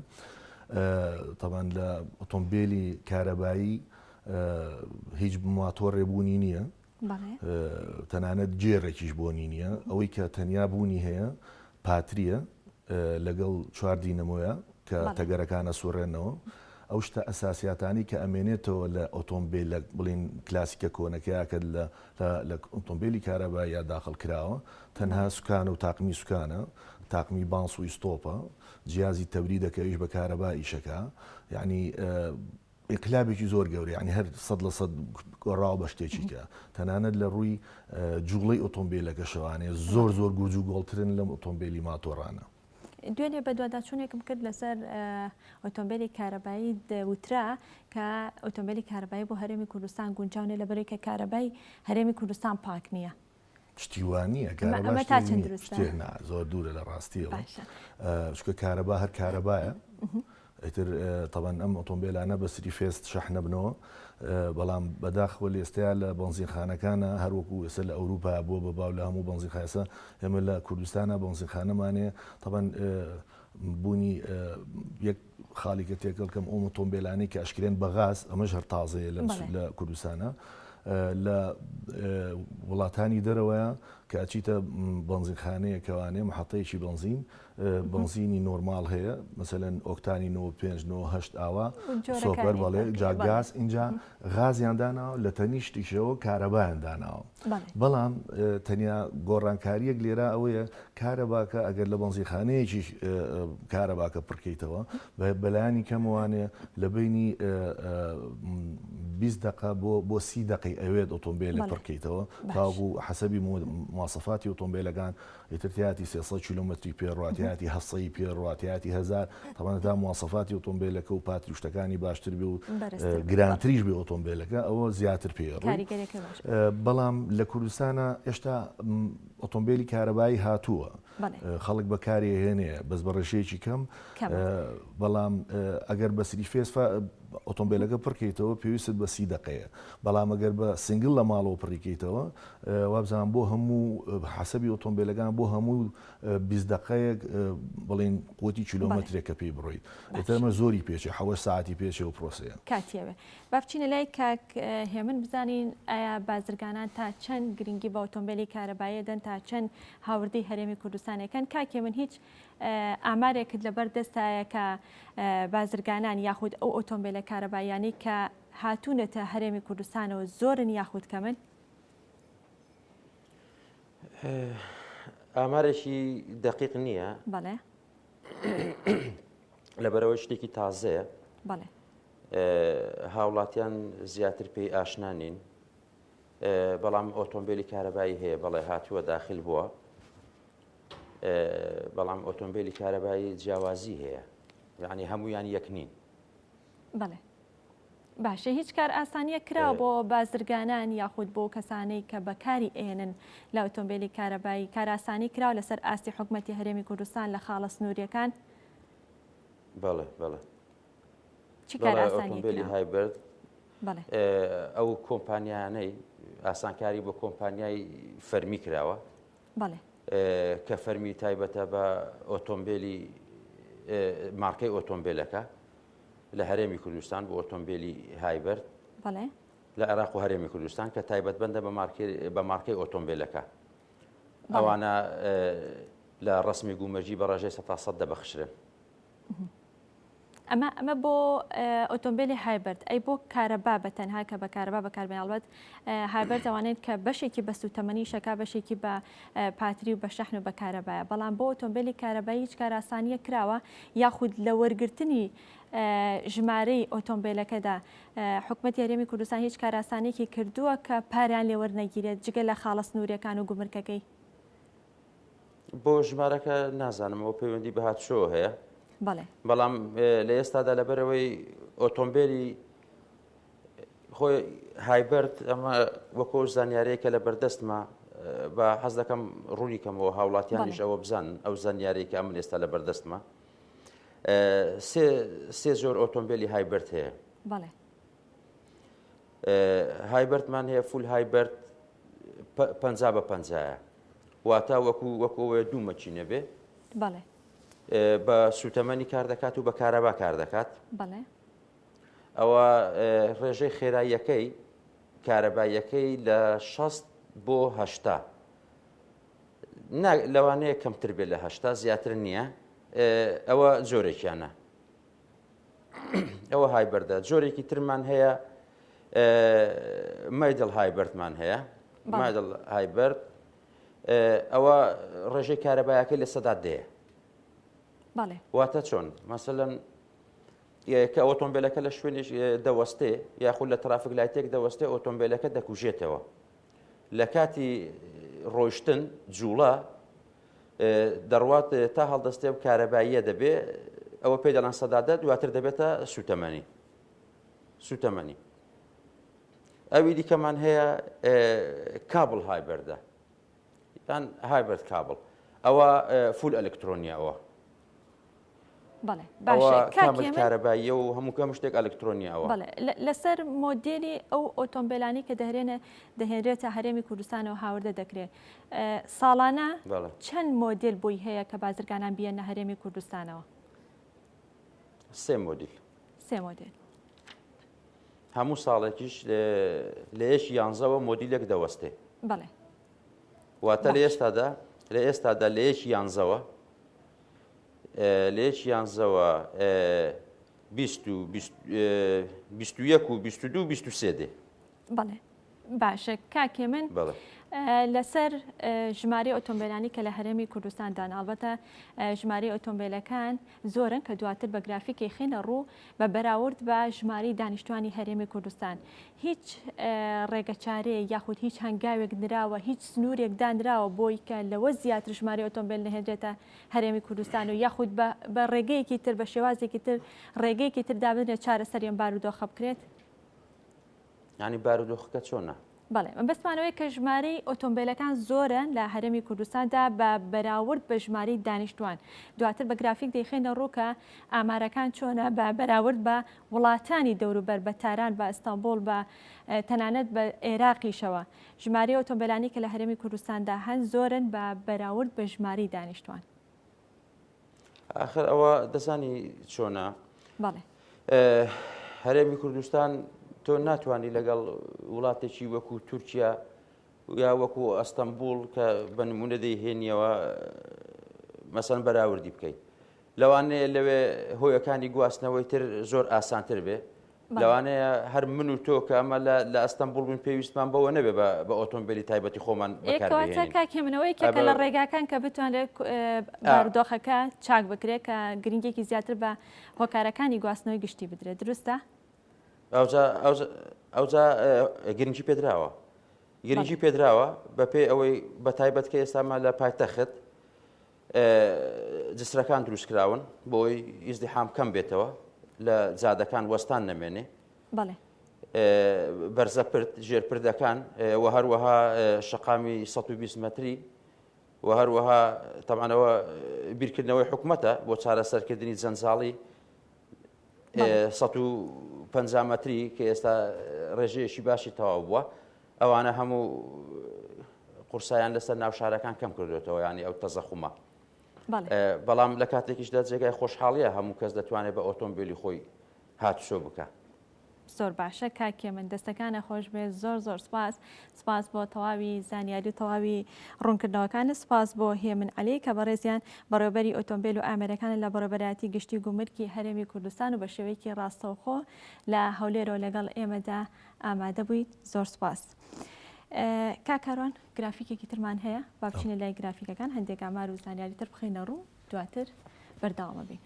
تەبان لە ئۆتۆمبیلی کارەبایی هیچ ماتۆڕێ بوونی نییە تەنانەت گێڕێکیش بۆنی نییە، ئەوەی کە تەنیا بوونی هەیە پاترییە لەگەڵ چوار دینەمۆیە کە تەگەرەکان ئەسوڕێنەوە. ئەو شتە ئەساسیاتانەی کە ئەمێنێتەوە لە ئۆتۆمبیلە بڵێین کلاسیکە کۆنەکەیا کە لە ئۆتۆمبیلی کارەباییا داخڵ کراوە تەنها سوکانە و تاقمی سوکانە، تاقمی بانس و ئیستۆپە، جیازی تەبریدە کە ئەویش بە کارەبا ئیشەکا. یەعنی ئینقلابێکی زۆر گەورە یانی هەر 100% گۆڕاوە بە شتێکی کە تەنانەت لە ڕووی جوڵەی ئۆتۆمبیلەکەشەوانێ زۆر زۆر گورج و گۆڵترن لەم ئۆتۆمبیلی ماتۆڕانە. دوێنێ بەدواداچوونێکم کرد لەسەر ئۆتۆمبیلی کارەبایی وترا کە ئۆتۆمبیلی کارەبایی بۆ هەرێمی کوردستان گونجاو نیە لەبەرەی کە کارەبای هەرێمی کوردستان پاک نییە. شتی وا نییە کارەبا تا چەند دروستە؟ شتێک نا زۆر دوورە لە ڕاستیەوە چونکە کارەبا هەر کارەبایە ئیتر تەبەن ئەم ئۆتۆمبیلانە بە three phase شەحنە بنەوە بەڵام بەداخەوە لێستەیە لە بەنزینخانەکانە هەروەکو ئێستا لە ئەوروپا بووە بە باو لە هەموو بەنزینخانە ئێمە لە کوردستانە بەنزینخانەمانێ تەبەن بوونی یەک خاڵی کە تێکەڵ کەم ئەو ئۆتۆمبیلانەی کە ئەشکرێن بە غاز ئەمەش هەر تازەیە لەم لە کوردستانە لە وڵاتانی دەرەوەیە کە ئەچیتە بەنزینخانەیەکەوانێ محەتەیەکی بەنزین بەنزینی نۆرماڵ هەیە مەسەلەن ئۆکتانی 95 98 ئاوا سۆپەر بەڵێ جا گاز اینجا غازیان داناوە لە تەنیشتیشەوە کارەبایان داناوە بەڵام تەنیا گۆڕانکارییەک لێرە ئەوەیە کارەباکە ئەگەر لە بەنزینخانەیەکیش کارەباکە پڕکەیتەوە بەلایەنی کەموانێ لە بینی 20 دقە بۆ بۆ سی دقەی ئەوێت ئۆتۆمبیلێک پڕکەیتەوە تاوەکو حەسەبی مواسەفاتی ئۆتۆمبیلەکان ئیتر تیاتی 300 کیلۆمەتری پێ ڕوا تیاتی هەسەی پێ ڕوا تیاتی هەزار تەبعەن تا مواسەفاتی ئۆتۆمبیلەکە و پاتری شتەکانی باشتر بێ و گرانتریش بێ ئۆتۆمبیلەکە ئەوە زیاتر پێ بەڵام لە کوردستانە ئێشتا ئۆتۆمبیلی کارەبایی هاتووە خەڵک بەکاری هێنێ بەس بە ڕێژەیەکی کەم بەڵام ئەگەر بە three phase ئۆتۆمبیلەکە پڕکەیتەوە پێویستت بە سی دقەیە بەڵام ئەگەر بە single لە ماڵەوە پڕیکەیتەوە وابزانام بۆ هەموو حەسەبی ئۆتۆمبیلەکان بۆ هەموو 20 دقەیەک بڵین قوتی کیلۆمەترێک کە پێی بڕۆیت ئیتر ئەمە زۆری پێچێ حەوە ساعتی پێچێ و پرۆسەیە. کاتیەوێ با بچینە لای کاک هێمن بزانین ئایا بازرگانان تا چەند گرنگی بە ئۆتۆمبیلی کارەبایی دەن تا چەند هاوردەی هەرێمی کوردستانەکەن کاک هێمن هیچ ئامارێکت لەبەر دەستایە کە بازرگانان یاخود ئەو ئۆتۆمبیلە کارەباییانەی کە هاتوونەتە هەرێمی کوردستانەوە زۆرن یاخود کەمن؟ ئامارێکی دەقیق نییە. بەڵێ. لەبەرەوەی شتێکی تازەیە. بەڵێ. هاوڵاتیان زیاتر پێی ئاشنا نین. بەڵام ئۆتۆمبیلی کارەبایی هەیە بەڵێ هاتووە داخل بووە. بەڵام ئۆتۆمبیلی کارەبایی جیاوازی هەیە. یعنی هەمویان یەک نین. بەڵێ. باشە هیچ کارئاسانییەک کراوە بۆ بازرگانان یاخود بۆ کەسانەی کە بەکاری ئەیەنن لە ئۆتۆمبێلی کارەبایی کارئاسانی کراوە لەسەر ئاستی حکومەتی هەرێمی کوردستان لە خاڵە سنووریەکان؟ بەڵێ بەڵێ چی کارئاسانیەک ئۆتۆمبێلی کراوە؟ hybrid بەڵێ ئەو کۆمپانیانەی ئاسانکاری بۆ کۆمپانیای فەرمی کراوە بەڵێ کە فەرمی تایبەتە بە ئۆتۆمبێلی مارکەی ئۆتۆمبێلەکە لە هەرێمی کوردستان بۆ ئۆتۆمبێلی hybrid بەڵێ لە عێراق و هەرێمی کوردستان کە تایبەتبەندە بە مارکەی ئۆتۆمبێلەکە ئەوانە لە ڕسمی گومەجی بە ڕێژەی 100 دەبەخشرێن. ئەمە ئەمە بۆ ئۆتۆمبیلی hybrid ئەی بۆ کارەبا بە تەنها کە بە کارەبا بەکاربێن ئەڵبەت hybrid ئەوانەیە کە بەشێکی بە سوتەمەنی شەکا بەشێکی بە پاتری و بە شەحن و بە کارەبایە بەڵام بۆ ئۆتۆمبیلی کارەبایی هیچ کارئاسانییەک کراوە یاخود لە وەرگرتنی ژمارەی ئۆتۆمبیلەکەدا حکومەتی هەرێمی کوردستان هیچ کارئاسانیەکی کردووە کە پاریان لێ وەرنەگیرێت جگە لە خاڵە سنووریەکان و گومرکەکەی؟ بۆ ژمارەکە نازانم ئەوە پەیوەندی بە هاتوچۆوە هەیە بەڵێ بەڵام لە ئێستادا لەبەرەوەی ئۆتۆمبیلی خۆی hybrid ئەمە وەکۆ زانیارەیە کە لە بەردەستمە بە حەز دەکەم ڕوونی کەمەوە هاوڵاتیانیش ئەوە بزانن ئەو زانیارەیە کە ئەمن ئێستا لە بەردەستمە سێ جۆر ئۆتۆمبیلی hybrid هەیە بەڵێ hybrid مان هەیە full hybrid 50 بە پەنجایە واتە وەکو وەکو ئەوەیە دوو مەکینە بێ بەڵێ بە سوتەمەنی کار دەکات و بە کارەبا کار دەکات بەڵێ ئەوە ڕێژەی خێراییەکەی کارەباییەکەی لە 60 بۆ هەشتا لەوانەیە کەمتر بێت لە هەشتا زیاتر نییە ئەوە جۆرێکیانە ئەوە hybrid ە جۆرێکی ترمان هەیە mild hybrid مان هەیە mild hybrid ئەوە ڕێژەی کارەبایەکەی لە سەدا دەیە واتە چۆن مەسەلەن کە ئۆتۆمبیلەکە لە شوێنێک دەوەستێ یاخود لە traffic light ێک دەوەستێ ئۆتۆمبیلەکە دەکوژێتەوە لە کاتی ڕۆیشتن جوڵە دەڕوات تا هەڵدەستێ و کارەباییە دەبێ ئەوە پێی دەڵێن سەدا دە دواتر دەبێتە سوتەمەنی سوتەمەنی ئەوی دیکەمان هەیە کابل hybrid ە یان hybrid کابل ئەوە full ئەلکترۆنیا ئەوە بەڵێ باشە کاک هێمن کارەباییە و هەموو کەم شتێک ئەلکترۆنیاوە. بەڵێ لەسەر مۆدێلی ئەو ئۆتۆمبیلانی کە دەهرێنە دەهێنرێتە هەرێمی کوردستانەوە هاوردە دەکرێت ساڵانە چەند مۆدێل بۆی هەیە کە بازرگانان بیەنە هەرێمی کوردستانەوە؟ سێ مۆدیل. سێ مۆدێل. هەموو ساڵێکیش لە یەکی یانزەوە مۆدیلێک دەوەستێ. بەڵێ. واتە لە ئێستادا لە ئێستادا لە یەکی یانزەوە لە یەکی یانزەوە 21 و 22 و 23 دێ. بەڵێ باشە کاک هێمن لەسەر ژمارەی ئۆتۆمبیلانی کە لە هەرێمی کوردستاندان ئەڵبەتە ژمارەی ئۆتۆمبیلەکان زۆرن کە دواتر بە گرافیکی خینە ڕوو بە بەراورد بە ژمارەی دانیشتوانی هەرێمی کوردستان هیچ ڕێگەچارەیە یاخود هیچ هەنگاوێک نراوە هیچ سنوورێک دانراوە بۆی کە لەوە زیاتر ژمارەی ئۆتۆمبیل نەهێنرێتە هەرێمی کوردستان و یاخود بە ڕێگەیەکی تر بە شێوازێکی تر ڕێگەیەکی تر دابنرێت چارەسەری ئەم بارودۆخە بکرێت؟ یانی بارودۆخەکە چۆنە؟ بەڵێ مەبەستمان ئەوەیە کە ژمارەی ئۆتۆمبیلەکان زۆرە لە هەرێمی کوردستاندا بە بەراورد بە ژمارەی دانیشتوان دواتر بە گرافیک دەیخەینە ڕوو کە ئامارەکان چۆنە بە بەراورد بە وڵاتانی دەوروبەر بە تاران بە ئەستەنبوڵ بە تەنانەت بە عێراقیشەوە ژمارەی ئۆتۆمبیلانی کە لە هەرێمی کوردستاندا هەن زۆرن بە بەراورد بە ژمارەی دانیشتوان. ئاخر ئەوە دەزانی چۆنە؟ بەڵێ. هەرێمی کوردستان تۆ ناتوانانی لەگەڵ وڵاتێکی وەکو تورکیا یا وەکو ئەستەمبول کە بە نمونە دەیهێنیەوە مەسەن بەراوردی بکەیت لەوانەیە لەوێ هۆیەکانی گواستنەوەی تر زۆر ئاسانتر بێ لەوانەیە هەر من و تۆ کە ئەمە لە ئەستەنبوڵ بووین پێویستمان بەوە نەبێ بە ئۆتۆمبیلی تایبەتی خۆمان بەکاربهێنین. کاک هێمن ئەوە یەکێکە لە ڕێگاکان کە بتوانرێت بارودۆخەکە چاک بکرێت کە گرنگێکی زیاتر بە هۆکارەکانی گواستنەوەی گشتی بدرێت دروستە؟ ئەوجا گرنگی پێدراوە گرنگی پێدراوە بەپێی ئەوەی بە تایبەت کە ئێستامان لە پایتەخت جسرەکان دروستکراون بۆی ئیزدیحام کەم بێتەوە لە جادەکان وەستان نەمێنێ. بەڵێ. بەرزە پرد، ژێر پردەکان و هەروەها شەقامی 120 مەتری و هەروەها تەبعەن ئەوە بیرکردنەوەی حکومەتە بۆ چارەسەرکردنی جەنجاڵی 150 مەتری کە ئێستا ڕێژەیەکی باشی تەواو بووە ئەوانە هەموو قورسایان لەسەر ناو شارەکان کەم کردوێتەوە ینی ئەو تەزەخومە بەڵام لە کاتێکیشدا جێگای خۆشحاڵیە هەموو کەس دەتوانێت بە ئۆتۆمبیلی خۆی هاتوچۆ بکە. زۆر باشە کاک هێمن دەستەکانە خۆش بێت زۆر زۆر سپاس سپاس بۆ تەواوی زانیاری و تەواوی ڕوونکردنەوەکانت سپاس بۆ هێمن عەلی کە بەڕێزیان بەڕێوبەری ئۆتۆمبیل و ئامێرەکانە لە بەڕێوبەرایەتی گشتی گومرکی هەرێمی کوردستان و بە شێوەیەکی ڕاستەوخۆ لە هەولێرەوە لەگەڵ ئێمەدا ئامادە بوویت زۆر سپاس. کاک کاروان گرافیکێکی ترمان هەیە با بچینە لای گرافیکەکان هەندێک ئامار و زانیاری تر بخەینە ڕوو دواتر بەردەوامە بین.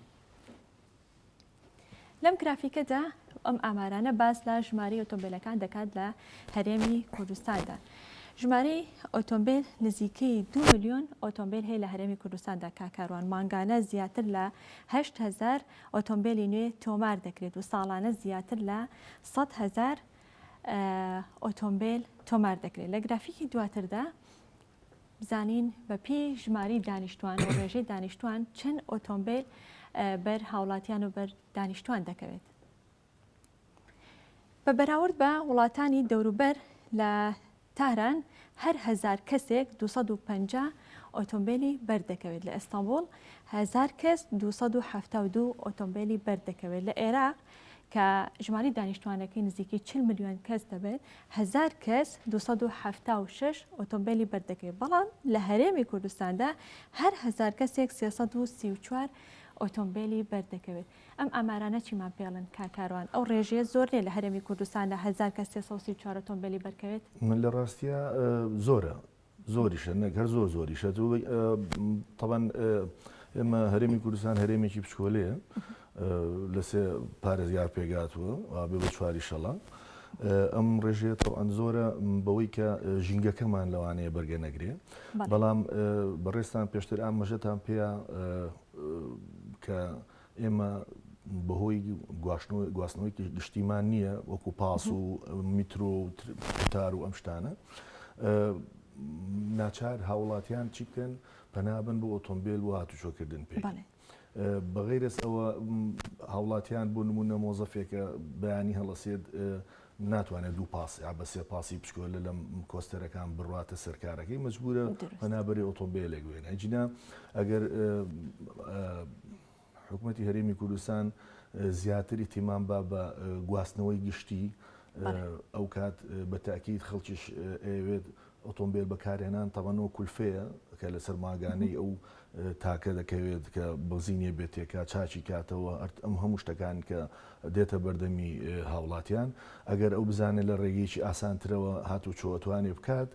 لەم گرافیکەدا ئەم ئامارانە باس لە ژمارەی ئۆتۆمبیلەکان دەکات لە هەرێمی کوردستاندا. ژمارەی ئۆتۆمبیل نزیکەی 2 ملیۆن ئۆتۆمبیل هەیە لە هەرێمی کوردستاندا کاک کاروان مانگانە زیاتر لە 8000 ئۆتۆمبیلی نوێ تۆمار دەکرێت و ساڵانە زیاتر لە 100 هەزار ئۆتۆمبیل تۆمار دەکرێت لە گرافیکی دواتردا بزانین بە پێی ژمارەی دانیشتوان و ڕێژەی دانیشتوان چەند ئۆتۆمبیل بەر هاوڵاتیان و بەر دانیشتوان دەکەوێت. بە بەراورد بە وڵاتانی دەوروبەر لە تاران هەر هەزار کەسێک 250 ئۆتۆمبیلی بەردەکەوێت لە ئەستەنبوڵ هەزار کەس 272 ئۆتۆمبیلی بەردەکەوێت لە عێراق کە ژمارەی دانیشتوانەکەی نزیکەی 40 ملیۆن کەس دەبێت هەزار کەس 276 ئۆتۆمبیلی بەردەکەوێت بەڵام لە هەرێمی کوردستاندا هەر هەزار کەسێک 334 ئۆتۆمبیلی بەردەکەوێت ئەم ئامارانە چیمان پێڵن کاک کاروان ئەو ڕێژەیە زۆر نیە لە هەرێمی کوردستاندا هەزار کەس 334 ئۆتۆمبیلی بەرکەوێت؟ من لە ڕاستیا زۆرە زۆریشە نەک هەر زۆر زۆریشە تەبەن ئێمە هەرێمی کوردستان هەرێمێکی بچکۆلەیە لە سێ پارێزگار پێگاتووە بێ بە چواری شەڵە ئەم ڕێژەیە تەوان زۆرە بەوەی کە ژینگەکەمان لەوانەیە بەرگە نەگرێ بەڵام بەڕێستان پێشتر ئامەژەتان پێیا کە ئێمە بەهۆی گواستنەوەی گشتیمان نییە وەکو پاس و میترۆ و قوتار و ئەم شتانە ناچار هاوڵاتیان چی بکەن پەنابن بۆ ئۆتۆمبیل بۆ هاتوچۆکردن پێی بەغیرەس ئەوە هاوڵاتیان بۆ نمونە مۆزەفێکە بەیانی هەڵەسێت ناتوانێت دوو پاس یا بە سێ پاسی بچکۆلە لەم کۆستەرەکان بڕاتە سەرکارەکەی مەجبورە پەنابەری ئۆتۆمبیلێک وێنە ئەگینا ئەگەر حکوومەتی هەرێمی کوردستان زیاتر ئیتیمام با بە گواستنەوەی گشتی ئەو کات بە تاکیید خەڵکیش ئەیەوێت ئۆتۆمبیل بەکارهێنان تەبەن ئەو کولفەیە کە لەسەر ماگانەی ئەو تاکە دەکەوێت کە بەزینێ بێت تێکا چاکی کاتەوە ئەم هەموو شتەکان کە دێتە بەردەمی هاوڵاتیان ئەگەر ئەو بزانێت لە ڕێگەیەکی ئاسانترەوە هاتوچۆ ئەتوانێ بکات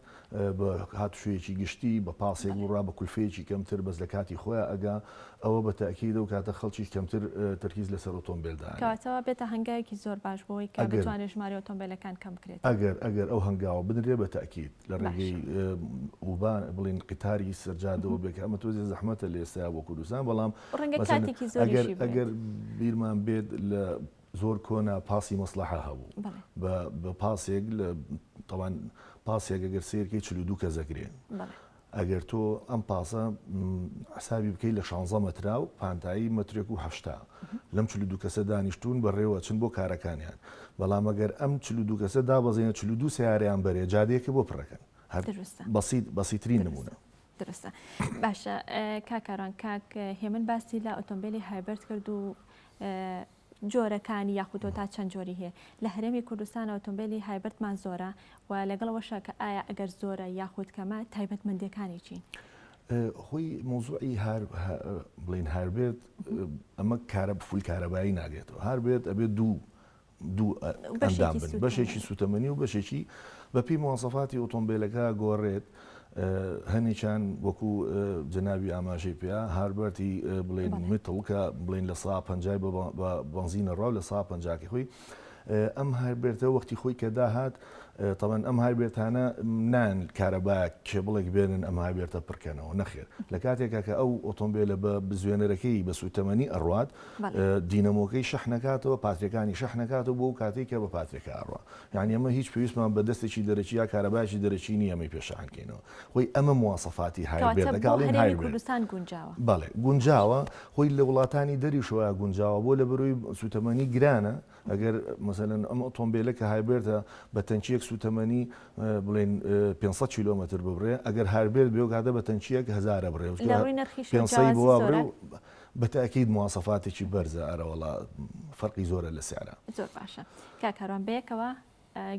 بە هاتوچۆیەکی گشتی بە پاسێک بڕا بە کولفەیەکی کەمتر بەس لە کاتی خۆیا ئەگا ئەوە بە تەئکید ئەو کاتە خەڵکیش کەمتر تەرکیز لەسەر ئۆتۆمبێل دائەنێ. کەواتە بێتە هەنگاوێکی زۆر باش بۆ ئەوەی کە بتوانرێت ژمارەی ئۆتۆمبێلەکان کەم بکرێتەوە. ئەگەر ئەگەر ئەو هەنگاوە بنرێ بە تەئکید لە ڕێگەی ئوبان بڵێین قیتاری سەر جادەوە بێ کە ئەمە تۆزێ زەحمەتە لە ئێستایا بۆ کوردستان بەڵام ڕەنگە کاتێکی زۆریشی بوێت. ئەگەر بیرمان بێت لە زۆر کۆنە پاسی مەسڵەحە هەبوو بە بە پاسێک لە تەوان پاسێک ئەگەر سەیرکەی 42 کەس ئەگرێ ئەگەر تۆ ئەم پاسە حسابی بکەی لە 16 مەترا و پانتایی مەترێک و هەشتا لەم 42 کەسە دانیشتون بەڕێوە چن بۆ کارەکانیان بەڵام ئەگەر ئەم 42 کەسە دابەزێنە 42 سیارەیان بەرێ جادەیەکە بۆ پڕەکەن هەر بەسیت بەسیترین نمونە. دروستە باشە کاک کاروان کاک هێمن باسی لە ئۆتۆمبیلی hybrid کرد و جۆرەکانی یاخود تۆ تا چەند جۆری هەیە لە هەرێمی کوردستان ئۆتۆمبیلی hybrid مان زۆرە و لەگەڵ ئەوەشا کە ئایا ئەگەر زۆرە یاخود کەمە تایبەتمەندیەکانی چین؟ خۆی مەوزوعی هار بڵین hybrid ئەمە کارە full کارەبایی ناگرێتەوە hybrid ئەبێت دوو دوو ئەندام بن بەشێکی سوتەمەنی و بەشێکی بەپی مواسەفاتی ئۆتۆمبیلەکە گۆڕێت هەنێکیان وەکو جەنابی ئاماژەی پێ hybrid ی بڵێن metal کە بڵێن لە سا پەنجای بە بەنزینە ڕاو لە سا پەنجاکەی خۆی ئەم hybrid ە وەختی خۆی کە داهات. تەبەن ئەم hybrid انە نان کارەبا کێبڵێک بێنن ئەم hybrid ە پڕکەنەوە نەخێر لە کاتێکا کە ئەو ئۆتۆمبیلە بە بزوێنەرەکەی بە سووتەمەنی ئەڕوات دینەمۆکەی شەحنەکاتەوە پاتریەکانی شەحنەکاتەوە بۆ کاتێک کە بە پاتریەکە ئەڕوا یعنی ئەمە هیچ پێویستمان بە دەستێکی دەرەکی یا کارەبایکی دەرەکی نییە ئەمەی پێ شەحنکەینەوە خۆی ئەمە مواسەفاتی hybrid ە کاڵین hybrid کوردستان گونجاوە بەڵێ گونجاوە خۆی لە وڵاتانی دەریشەوە گونجاوە بۆ لە بەروی سووتەمەنی گرانە ئەگەر مەسەلەن ئەم ئۆتۆمبێلە کە hybrid ە بە تەنکییەک سووتەمەنی بڵێین 500 کیلۆمەتر ببڕێ ئەگەر hybrid بێ و کاتە بە تەنکییەک هەزارە بڕێ و لە ڕووی نرخیشەوە 500 جیاوازی بۆ وا بڕێ زۆرە؟ و بە تەئکید مواسەفاتێکی بەرزە ئەرەوەڵا فەرقی زۆرە لە سعرا. زۆر باشە کاک کاروان بەیەکەوە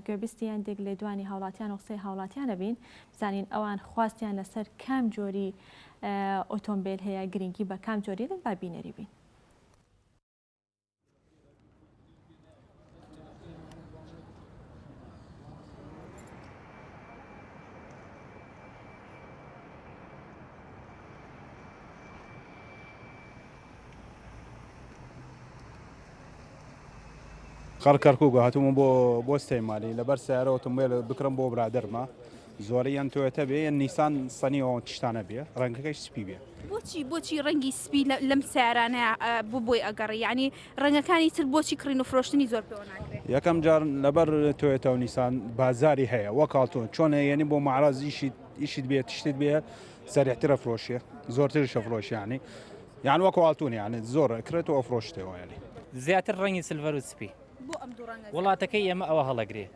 گوێبیستی هەندێک لێدوانی هاوڵاتیان و قسەی هاوڵاتیان ئەبین بزانین ئەوان خواستیان لەسەر کام جۆری ئۆتۆمبێل هەیە گرنگی بە کام جۆری دەن با بینەری بین. خەڵک کەرکوک هاتوومە بۆ بۆ سلێمانی لەبەر سیارە ئۆتۆمبیل بکڕم بۆ برادەرمە زۆری یان تۆیۆتا بێ یان نیسان سەنی ئەو تشتانە بێ ڕەنگەکەش سپی بێ. بۆچی بۆچی ڕەنگی سپی لەم سیارانەیە بۆ بۆی ئەگەڕێ یعنی ڕەنگەکانی تر بۆچی کڕین و فرۆشتنی زۆر پێوە ناکرێ؟ یەکەم جار لەبەر تۆیۆتا و نیسان بازاری هەیە وەک ئاڵتون چۆن یعنی بۆ معرض ئیشیت ئیشیت بێ تشتت بێ سەریعترە فرۆشێ زۆرتریشە فرۆشێ یعنی یان وەکو ئاڵتون یعنی زۆر ئەکرێت و ئەفرۆشتەوە یعنی. زیاتر ڕەنگی silver و سپی. بۆ ئەم دوو ڕەنگە زیاتر؟ وڵاتەکەی ئێمە ئەوە هەڵەگرێ.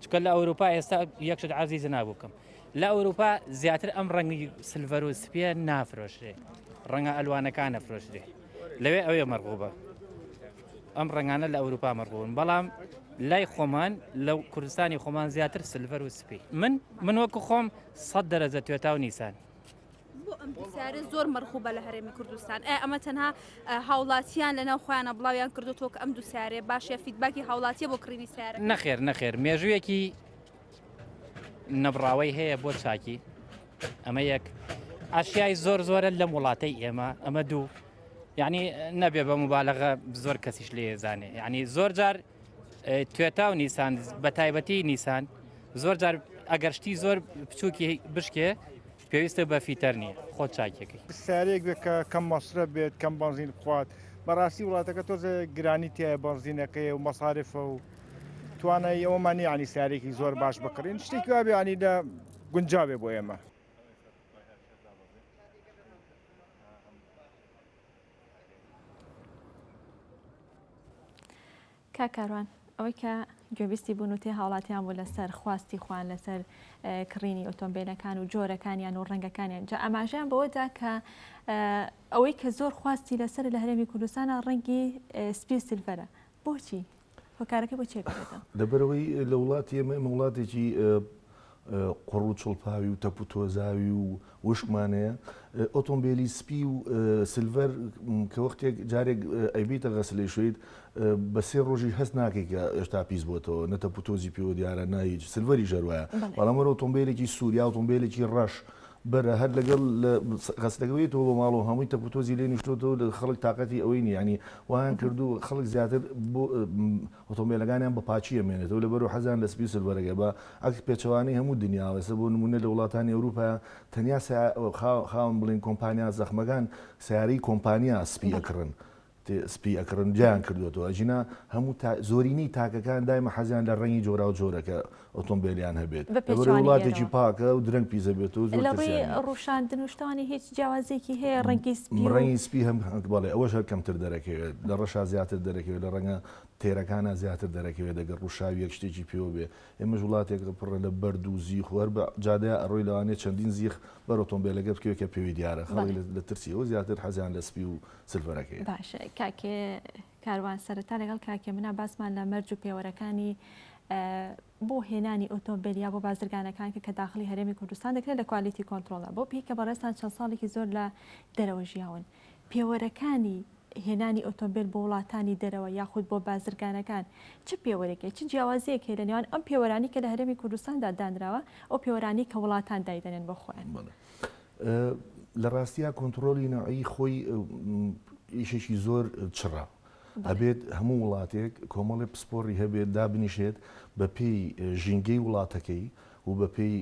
چونکە لە ئەوروپا ئێستا یەک شت عەرزی جەناب بکەم لە ئەوروپا زیاتر ئەم ڕەنگی silver و سپیە نافرۆشرێ ڕەنگە ئەلوانەکان نەفرۆشرێ لەوێ ئەوێ مەرغوبە ئەم ڕەنگانە لە ئەوروپا مەرغوبن بەڵام لای خۆمان لە کوردستانی خۆمان زیاتر silver و سپی من من وەکو خۆم سە دەرەجە توێتا و نیسان بۆ ئەم پرسیارە زۆر مەرغوبە لە هەرێمی کوردستان ئایا ئەمە تەنها هاوڵاتیان لەناو خۆیانە بڵاویان کردوتەوە کە ئەم دوو سیارەیە باشە feedback ی هاوڵاتیە بۆ کڕینی سیارە نەخێر نەخێر مێژوویەکی نەبڕاوەی هەیە بۆ چاکی ئەمە یەک ئاشیای زۆر زۆرە لەم وڵاتەی ئێمە ئەمە دوو یعنی نەبێ بە مبالغە زۆر کەسیش لێ زانێ یعنی زۆر جار توێتا و نیسان بە تایبەتی نیسان زۆر جار ئەگەر شتی زۆر بچووکی بشکێ پێویستە بە fitter نییە خۆت چاکیەکەی. سیارەیەک بێت کە کەم مەسرەف بێت کەم بەنزین بخوات بەڕاستی وڵاتەکە تۆزێ گرانی تایە بەنزینەکەی و مەسارفە و توانای ئەوەمان نییە ینی سیارێکی زۆر باش بکڕین شتێکی وابێ ینی لە گونجاوێ بۆ ئێمە. کاک کاروان ئەوەی کە گوێبیستی بوون و تێ هاوڵاتیان بوو لەسەر خواستی خۆیان لەسەر کڕینی ئۆتۆمبیلەکان و جۆرەکانیان و ڕەنگەکانیان جا ئاماژەیان بەوەدا کە ئەوەی کە زۆر خواستی لەسەر لە هەرێمی کوردستانە ڕەنگی سپی silver ە بۆچی هۆکارەکە بۆ چێ بێتەوە؟ لەبەرەوەی لە وڵاتی ئێمە ئێمە وڵاتێکی قوڕ و چڵپاوی و تەپ و تۆزاوی و وشکمان هەیە ئۆتۆمبیلی سپی و silver کە وەختێک جارێک ئەیبیتە غەسلەی شویت بە سێ ڕۆژی هەست ناکەی کە ئێشتا پیس بۆتەوە نە تەپ و تۆزی پێوە دیارە نە هیچ silver ی ژەروایە بەڵام وەرە ئۆتۆمبیلێکی سوور یا ئۆتۆمبیلێکی ڕەش بەرە هەر لەگەڵ غەسلەکەوەیتەوە بۆ ماڵەوە هەمووی تەپ و تۆزی لێ نیشتۆتەوە خەڵک تاقەتی ئەوەی نیە ینی وایان کردو خەڵک زیاتر بۆ ئۆتۆمبێلەکانیان بە پاکی ئەمێنێتەوە لەبەرو حەزیان لە سپی و silver ەکە بە عەکس پێچەوانەی هەموو دنیاوە ئێستا بۆ نمونە لە وڵاتانی ئەوروپا تەنیا خاوەن بڵێن کۆمپانیا زەخمەکان سیارەی کۆمپانیا سپی ئەکڕن سپی ئەکڕن جیان کردوێتەوە ئەجینا هەموو زۆرینەی تاکەکان دایمە حەزیان لە ڕەنگی جۆرا و جۆرەکە ئۆتۆمبیلیان هەبێت وڵاتێکی پاکە و درەنگ پیزە بێت و زۆر ڕوشاندن و شتانی هیچ جیاوازێکی هەیە ڕەنگی سپی ڕەنگی سپی هەم بەڵێ ئەوەش هەر کەمتر دەرەکەوێت لە ڕەشا زیاتر دەرەکەوێت لە ڕەنگە تێرەکانا زیاتر دەرەکەوێت دەگەر ڕوشاویەک شتێکی پێوە بێ ئێمەش وڵاتێکە پڕە لە بەرد و زیخ و هەر بە جادەیا ئەڕۆی لەوانەیە چەندین زیخ بەر ئۆتۆمبێلەکە بکەوێت کە پێوەی دیارە خەڵک لە ترسی ئەوە زیاتر حەزیان لە سپی و silver ەکەیە. باشە کاک کاروان سەرەتا لەگەڵ کاک هێمنا باسمان لە مەرج و پێوەرەکانی بۆ هێنانی ئۆتۆمبێل یا بۆ بازرگانەکان کە کە داخلی هەرێمی کوردستان دەکرێت لە quality control ە بۆ پێی کە بەڕێزتان چەند ساڵێکی زۆر لە دەرەوە ژیاون پێوەرەکانی هێنانی ئۆتۆمبێل بۆ وڵاتانی دەرەوە یاخود بۆ بازرگانەکان چ پێوەرێک هەیە؟ چ جیاوازییەک هەیە لە نێوان ئەم پێوەرانەی کە لە هەرێمی کوردستاندا دانراوە ئەو پێوەرانەی کە وڵاتان دایدەنێن بۆ خۆیان؟ بەڵێ. لە ڕاستیا کۆنتڕۆڵی نەوعی خۆی ئیشێکی زۆر چڕە. ئەبێت هەموو وڵاتێک کۆمەڵێ پسپۆڕی هەبێت دابنیشێت بە پێی ژینگەی وڵاتەکەی و بە پێی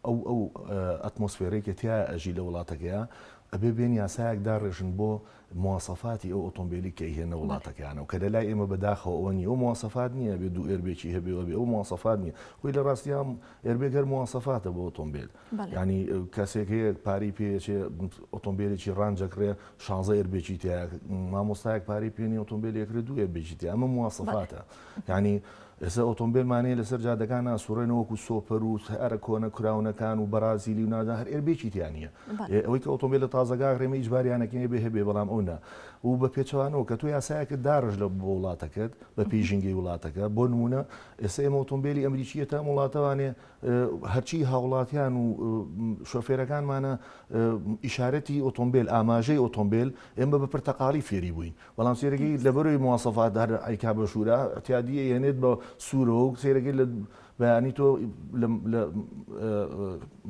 ئەو ئەو ئەتمۆسفێرەی کە تیا ئەژی لە وڵاتەکەیا ئەبێ بێن یاسایەک داڕێژن بۆ مواسەفاتی ئەو ئۆتۆمبیلی کە ئەیهێننە وڵاتەکەیانەوە کە لە لای ئێمە بەداخەوە ئەوە نییە ئەو مواسەفات نییە ئەبێ دوو airbag ی هەبێ و ئەبێ ئەو مواسەفات نییە خۆی لە ڕاستیا airbag هەر مواسەفاتە بۆ ئۆتۆمبیل یانی کەسێک هەیە پارەی پێ ئەچێ ئۆتۆمبیلێکی ڕانج ئەکڕێ شانزە airbag ی تیایە مامۆستایەک پارەی پێ نییە ئۆتۆمبیلی ئەکرێ دوو airbag ی تیا ئەمە مواسەفاتە یانی ئێستا ئۆتۆمبیلمان هەیە لەسەر جادەکان ناسوڕێنەوە وەکو سۆپەر و سەیارە کۆنە کراونەکان و بەرازیلی و نازانم هەر airbag ی تیا نییە ئەوەی کە ئۆتۆمبیلە تازەکە ئەکڕێ ئیجباریانەکەی بێ هەبێ بەڵام ئەو نا و بە پێچەوانەوە کە تۆ یاسایەکت داڕشت لە بۆ وڵاتەکەت بە پێی ژینگەی وڵاتەکە بۆ نمونە ئێستا ئێمە ئۆتۆمبیلی ئەمریکیە تا وڵاتەوانێ هەرچی هاوڵاتیان و شۆفێرەکانمانە ئیشارەتی ئۆتۆمبیل ئاماژەی ئۆتۆمبیل ئێمە بە پرتەقاڵی فێری بووین بەڵام سێرەکەی لەبەرەوەی مواسەفات هەر ئەیکا بە شوورا اعتیادی ئەیهێنێت بە سوورەوە و سێرەکەی لە بەیانی تۆ لە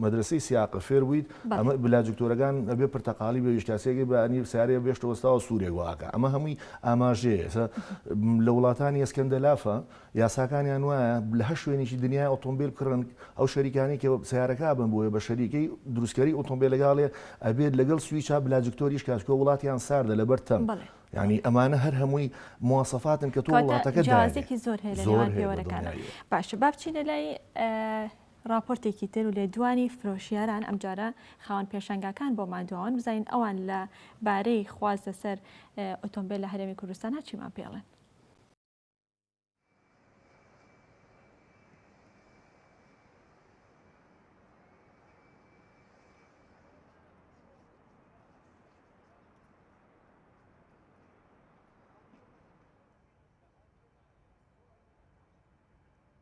مەدرسەی سیاقە فێر بوویت ئەمە بلاجکتۆرەکان ئەبێ پرتەقاڵی بە ویشکاسێکی بەیانی سارەیە بێشتە وەستاوە سوورێک واکە ئەمە هەمووی ئاماژەیە لە وڵاتانی ئەسکەندەلافە یاساکانیان وایە لە هەر شوێنێکی دنیای ئۆتۆمبیل بکڕن ئەو شەریکانەی کە سیارەکە بن بۆیە بە شەریکەی دروستکەری ئۆتۆمبیلەکە ئەبێت لەگەڵ سویچا بلاجکتۆریش کاچکۆ وڵاتیان ساردە لەبەر تەم یانی ئەمانە هەر هەمووی مواسەفاتن کە تۆ وڵاتەکە جیاوازێکی زۆر هەیە لە نێوان پێوەرەکانە باشە با بچینە لای راپۆرتێکی تر و لێدوانی فرۆشیاران ئەمجارە خاوەن پێشانگاکان بۆمان دواون بزانین ئەوان لە بارەی خواست لەسەر ئۆتۆمبیل لە هەرێمی کوردستان چیمان پێڵێن.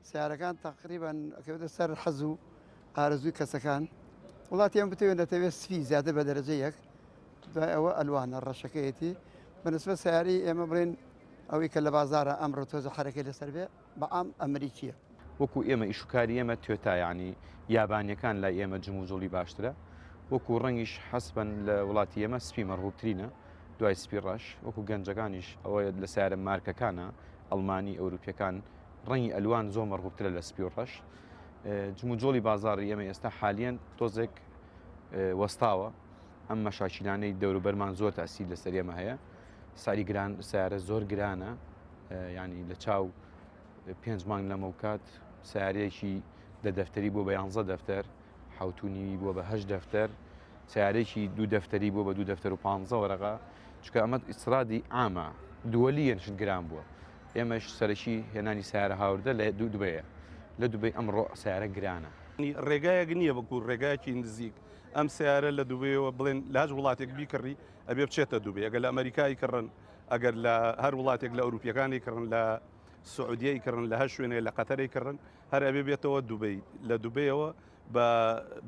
سیارەکان تقریبان ئەکەوێتە سەر حەز و ئارەزووی کەسەکان وڵاتی ئەم بتەوێت نەتەوێت سپی زیاتر بە دەرەجە یەک دوای ئەوە ئەلوانە ڕەشەکەیەتی بەنسبە سیاری ئێمە بڵێن ئەوەی کە لە بازارە ئەمڕۆ تۆزە حەرەکەی لەسەر بێ بە عام ئەمریکیە. وەکو ئێمە ئیش و کاری ئێمە توێتا یانی یابانیەکان لای ئێمە جموجوڵی باشترە وەکو ڕەنگیش حەسبەن لە وڵاتی ئێمە سپی مەرغوبترینە دوای سپی ڕەش وەکو گەنجەکانیش ئەوە لە سیارە مارکەکانە ئەڵمانی ئەوروپیەکان ڕەنگی ئەلوان زۆر مەرغوبترە لە سپی و ڕەش جموجۆڵی بازاڕی ئێمە ئێستا حالیەن تۆزێک وەستاوە ئەم مەشاکیلانەی دەوروبەرمان زۆر تاسیر لەسەر ئێمە هەیە ساری گران سیارە زۆر گرانە ینی لە چاو پێنج مانگ لەمەوکات سیارەیەکی دە دەفتەری بۆ بە یانزە دەفتەر حوتونیوی بووە بە هەشت دەفتەر سیارێکی دوو دەفتەری بووە بە دوو دەفتەر و پ وەرەقە چکە ئەمە ئیسرادی ئامە دووەلیەن شت گران بووە ئێمەش سەرەکی هێنانی سیارە هاوردە لە دوو دوبەیە لە دوبەی ئەمڕۆ سیارە گرانە. ڕێگایەک نییە وەکو ڕێگایەکی نزیک ئەم سیارە لە دوبەیەوە بڵێن لە هەچ وڵاتێک بیکڕی ئەبێ بچێتە دوبەی ئەگەر لە ئەمریکا ئەیکڕن ئەگەر لە هەر وڵاتێک لە ئەوروپیەکان ئەیکڕن لە سعودیە ئەیکڕن لە هەر شوێنێ لە قەتەر ئەیکڕن هەر ئەبێ بێتەوە دوبەی لە دوبەیەوە بە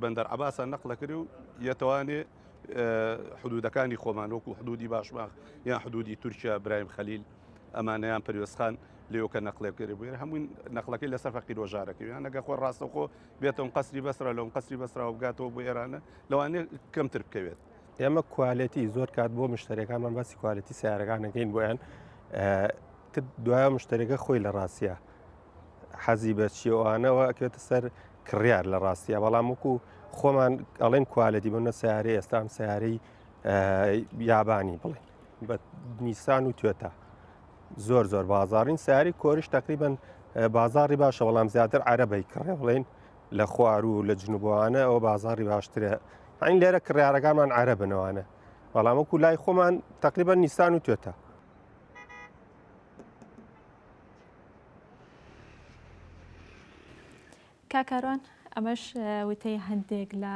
بەندەر عەباسە نەقلەکرێ و یەتوانێ حدودەکانی خۆمان وەکو حدودی باشماخ یان حدودی تورکیا برایم خەلیل ئەمانەیان پەروێزخان لێوکە نەقلێ بکرێ بۆیە هەمووی نەقلەکەی لەسەر فەقیر وەژارەکەی یان ئەگەر خۆ ڕاستەوخۆ بێتەوە قەسری بەسرا لەوم قەسری بەسراوە بگاتەوە بۆ ئێرانە لەوانەیە کەمتر بکەوێت. ئێمە quality زۆر کات بۆ مشتەرەکانمان باسی quality سیارەکان ئەکەین بۆیان تر دوایە مشتەرەکە خۆی لە ڕاستە حەزی بە چیەوانەوە ئەکەوێتە سەر کڕیار لە ڕاستە بەڵام وەکو خۆمان ئەڵێن quality بۆ سیارەی ئێستام سیارەی یابانی بڵێن بە نیسان و توێتا زۆر زۆر بازارین سیاری کۆریش تقریبن بازاری باشە بەڵام زیاتر عەرەبەی کڕێ بڵێن لە خوار و لە جنوبوانە ئەوە بازاری باشترە ئەین لێرە کڕیارەکانمان عەرەبنەوانە بەڵام وەکو لای خۆمان تقریبا نیسان و توێتا. کاک کاروان ئەمەش وتەی هەندێک لە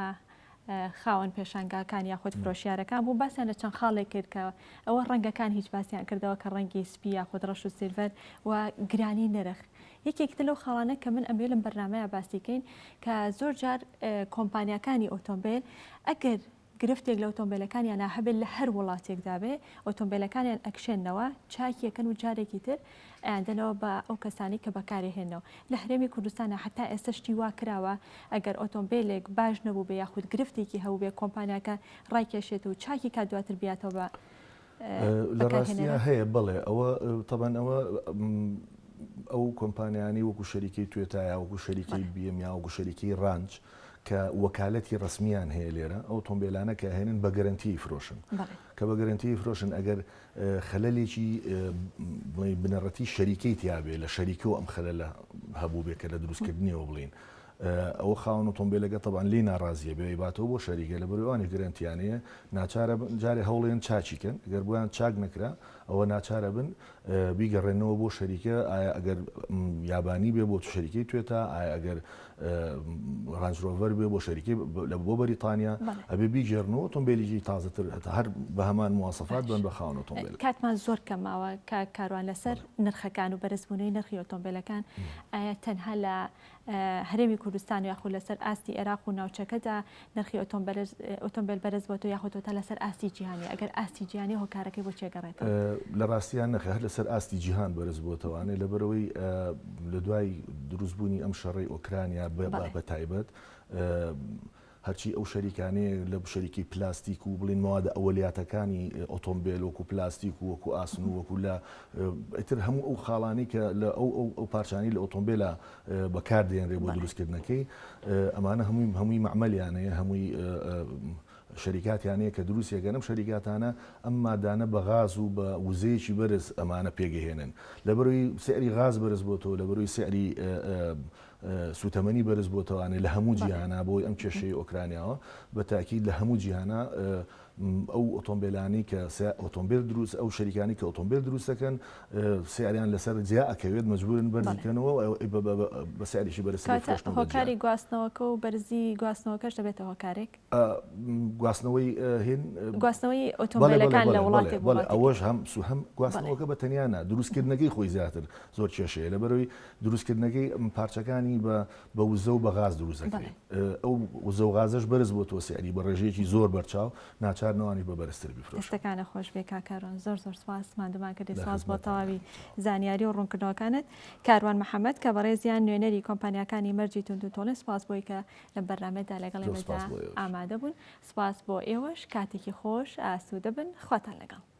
خاوەن پێشانگاکان یاخود فرۆشیارەکان بوو باسیان لە چەند خاڵێک کرد کە ئەوە ڕەنگەکان هیچ باسیان کردەوە کە ڕەنگی سپی یاخود ڕەش و silver و گرانی نرخ یەکێک تر لەو خاڵانە کە من ئەمەوێ لەم بەرنامەیە باسی کەین کە زۆر جار کۆمپانیاکانی ئۆتۆمبیل ئەگەر گرفتێک لە ئۆتۆمبیلەکانیانا هەبێت لە هەر وڵاتێکدا بێ ئۆتۆمبیلەکانیان ئەکشێننەوە چاکیەکەن و جارێکی تر ئەیاندەنەوە بە ئەو کەسانەی کە بەکارێهێنەوە لە هەرێمی کوردستانا هەتا ئێستا شتی وا کراوە ئەگەر ئۆتۆمبیلێک باش نەبووبێ یاخود گرفتێکی هەبووبێ کۆمپانیاکە ڕایکێشێت و چاکی کات دواتر بیاتەوە بە. لە ڕاستیا هەیە بەڵێ ئەوە تەبەن ئەوە ئەو کۆمپانیانی وەکو شەریکەی توێتایا وەکو شەریکەی BM یا وەکو شەریکەی ڕانج کە وەکالەتی ڕسمیان هەیە لێرە ئەو ئۆتۆمبیلانە کە هێنن بە گەرنتی فرۆشن کە بە گەرنتی فرۆشن ئەگەر خەلەلێکی بڵێ بنەڕەتی شەریکەی تیاابێ لە شەریکەوە ئەم خەلەلە هەبوو بێ کە لە دروستکردنیەوە بڵین ئەوە خاوەن ئۆتۆمبێلەکە تەبعەن لێی ناڕازیە بێ ئەیباتەوە بۆ شەریکە لەبەرئەوەی ئەوانیش گرەنتیان هەیە ناچارە بن جارێ هەوڵێن چاکی کەن گەر بۆیان چاک نەکرا ئەوە ناچارە بن بیگەڕێنەوە بۆ شەریکە ئایا ئەگەر یابانی بێ بۆ شەریکەی توێتا ئایا ئەگەر ڕانج ڕۆڤەر بێ بۆ شەریکەی لە بۆ بەریتانیا ئەبێ بیگێڕنەوە ئۆتۆمبێلێکی تازەتر هەتا هەر بە هەمان مواسەفات بن بە خاوەن ئۆتۆمبێل. کاتمان زۆر کەم ماوە کاک کاروان لەسەر نرخەکان و بەرزبوونەوەی نرخی ئۆتۆمبێلەکان ئایا تەنها لە هەرێمی کوردستان و یاخود لەسەر ئاستی عێراق و ناوچەکەدا نرخی ئۆتۆمبێل بەرز بۆتەوە یاخود تا لەسەر ئاستی جیهانی ئەگەر ئاستی جیهانی هۆکارەکەی بۆ چێ گەڕێتەوە؟ لە ڕاستیان نەخێر هەر لەسەر ئاستی جیهان بەرز بۆتەوانێ لەبەرئەوەی لە دوای دروستبوونی ئەم شەڕەی ئۆکرانیا بە تایبەت هەرچی ئەو شەریکانەیە لە شەریکی پلاستیک و بڵین موادە ئەوەلیاتەکانی ئۆتۆمبێل وەکو پلاستیک و وەکو ئاسن و وەکو لە ئیتر هەموو ئەو خاڵانەی کە لە ئەو ئەو ئەو پارچانەی لە ئۆتۆمبێلا بەکار دێنرێ بۆ دروستکردنەکەی ئەمانە هەمووی هەمووی مەعمەلیان هەیە هەمووی شەریکاتیان هەیە کە دروستیەکەن ئەم شەریکاتانە ئەم مادانە بە غاز و بە وزەیەکی بەرز ئەمانە پێگەهێنن لەبەرەوەی سعری غاز بەرز بۆتەوە لەبەرەوەی سعری سوتەمەنی بەرز بۆتەوانێ لە هەموو جیهانا بۆی ئەم کێشەی ئۆکرانیاوە بە تاکید لە هەموو جیهانا ئەو ئۆتۆمبیلانی کە ئۆتۆمبیل دروست ئەو شەریکانی کە ئۆتۆمبیل دروست دەکەن سعریان لەسەر جیا ئەکەوێت مەجبورن بەرزی کەنەوە بە سعرێکی بەرزتر فرۆشتن بە هۆکاری گواستنەوەکە و بەرزی گواستنەوەکەش دەبێتە هۆکارێک گواستنەوەی هێن گواستنەوەی ئۆتۆمبیلەکان لە وڵاتێک بۆ وڵاتێک ئەوەش هەم هەم گواستنەوەکە بە تەنیا نا دروستکردنەکەی خۆی زیاتر زۆر کێشەیە لەبەرەوەی دروستکردنەکەی پارچەکانی بە بە وزە و بە غاز دروست دەکرێت ئەو وزە و غازەش بەرز بۆتەوە سعری بە ڕێژەیەکی زۆر بەرچاو ناچار نەوانیش بە بەرزتر بیفرۆشن. دەستەکانت خۆش بێ کاک کاروان زۆر زۆر سوپاس ماندوومان کردی سوپاس بۆ تەواوی زانیاری و ڕوونکردنەوەکانت کاروان محەمەد کە بەڕێزیان نوێنەری کۆمپانیاکانی مەرجی توند و تۆڵین سوپاس بۆی کە لەم بەرنامەیەدا لەگەڵ ئێمەدا ئامادە بوون سوپاس بۆ ئێوەش کاتێکی خۆش ئاسوودە بن خواتان لەگەڵ.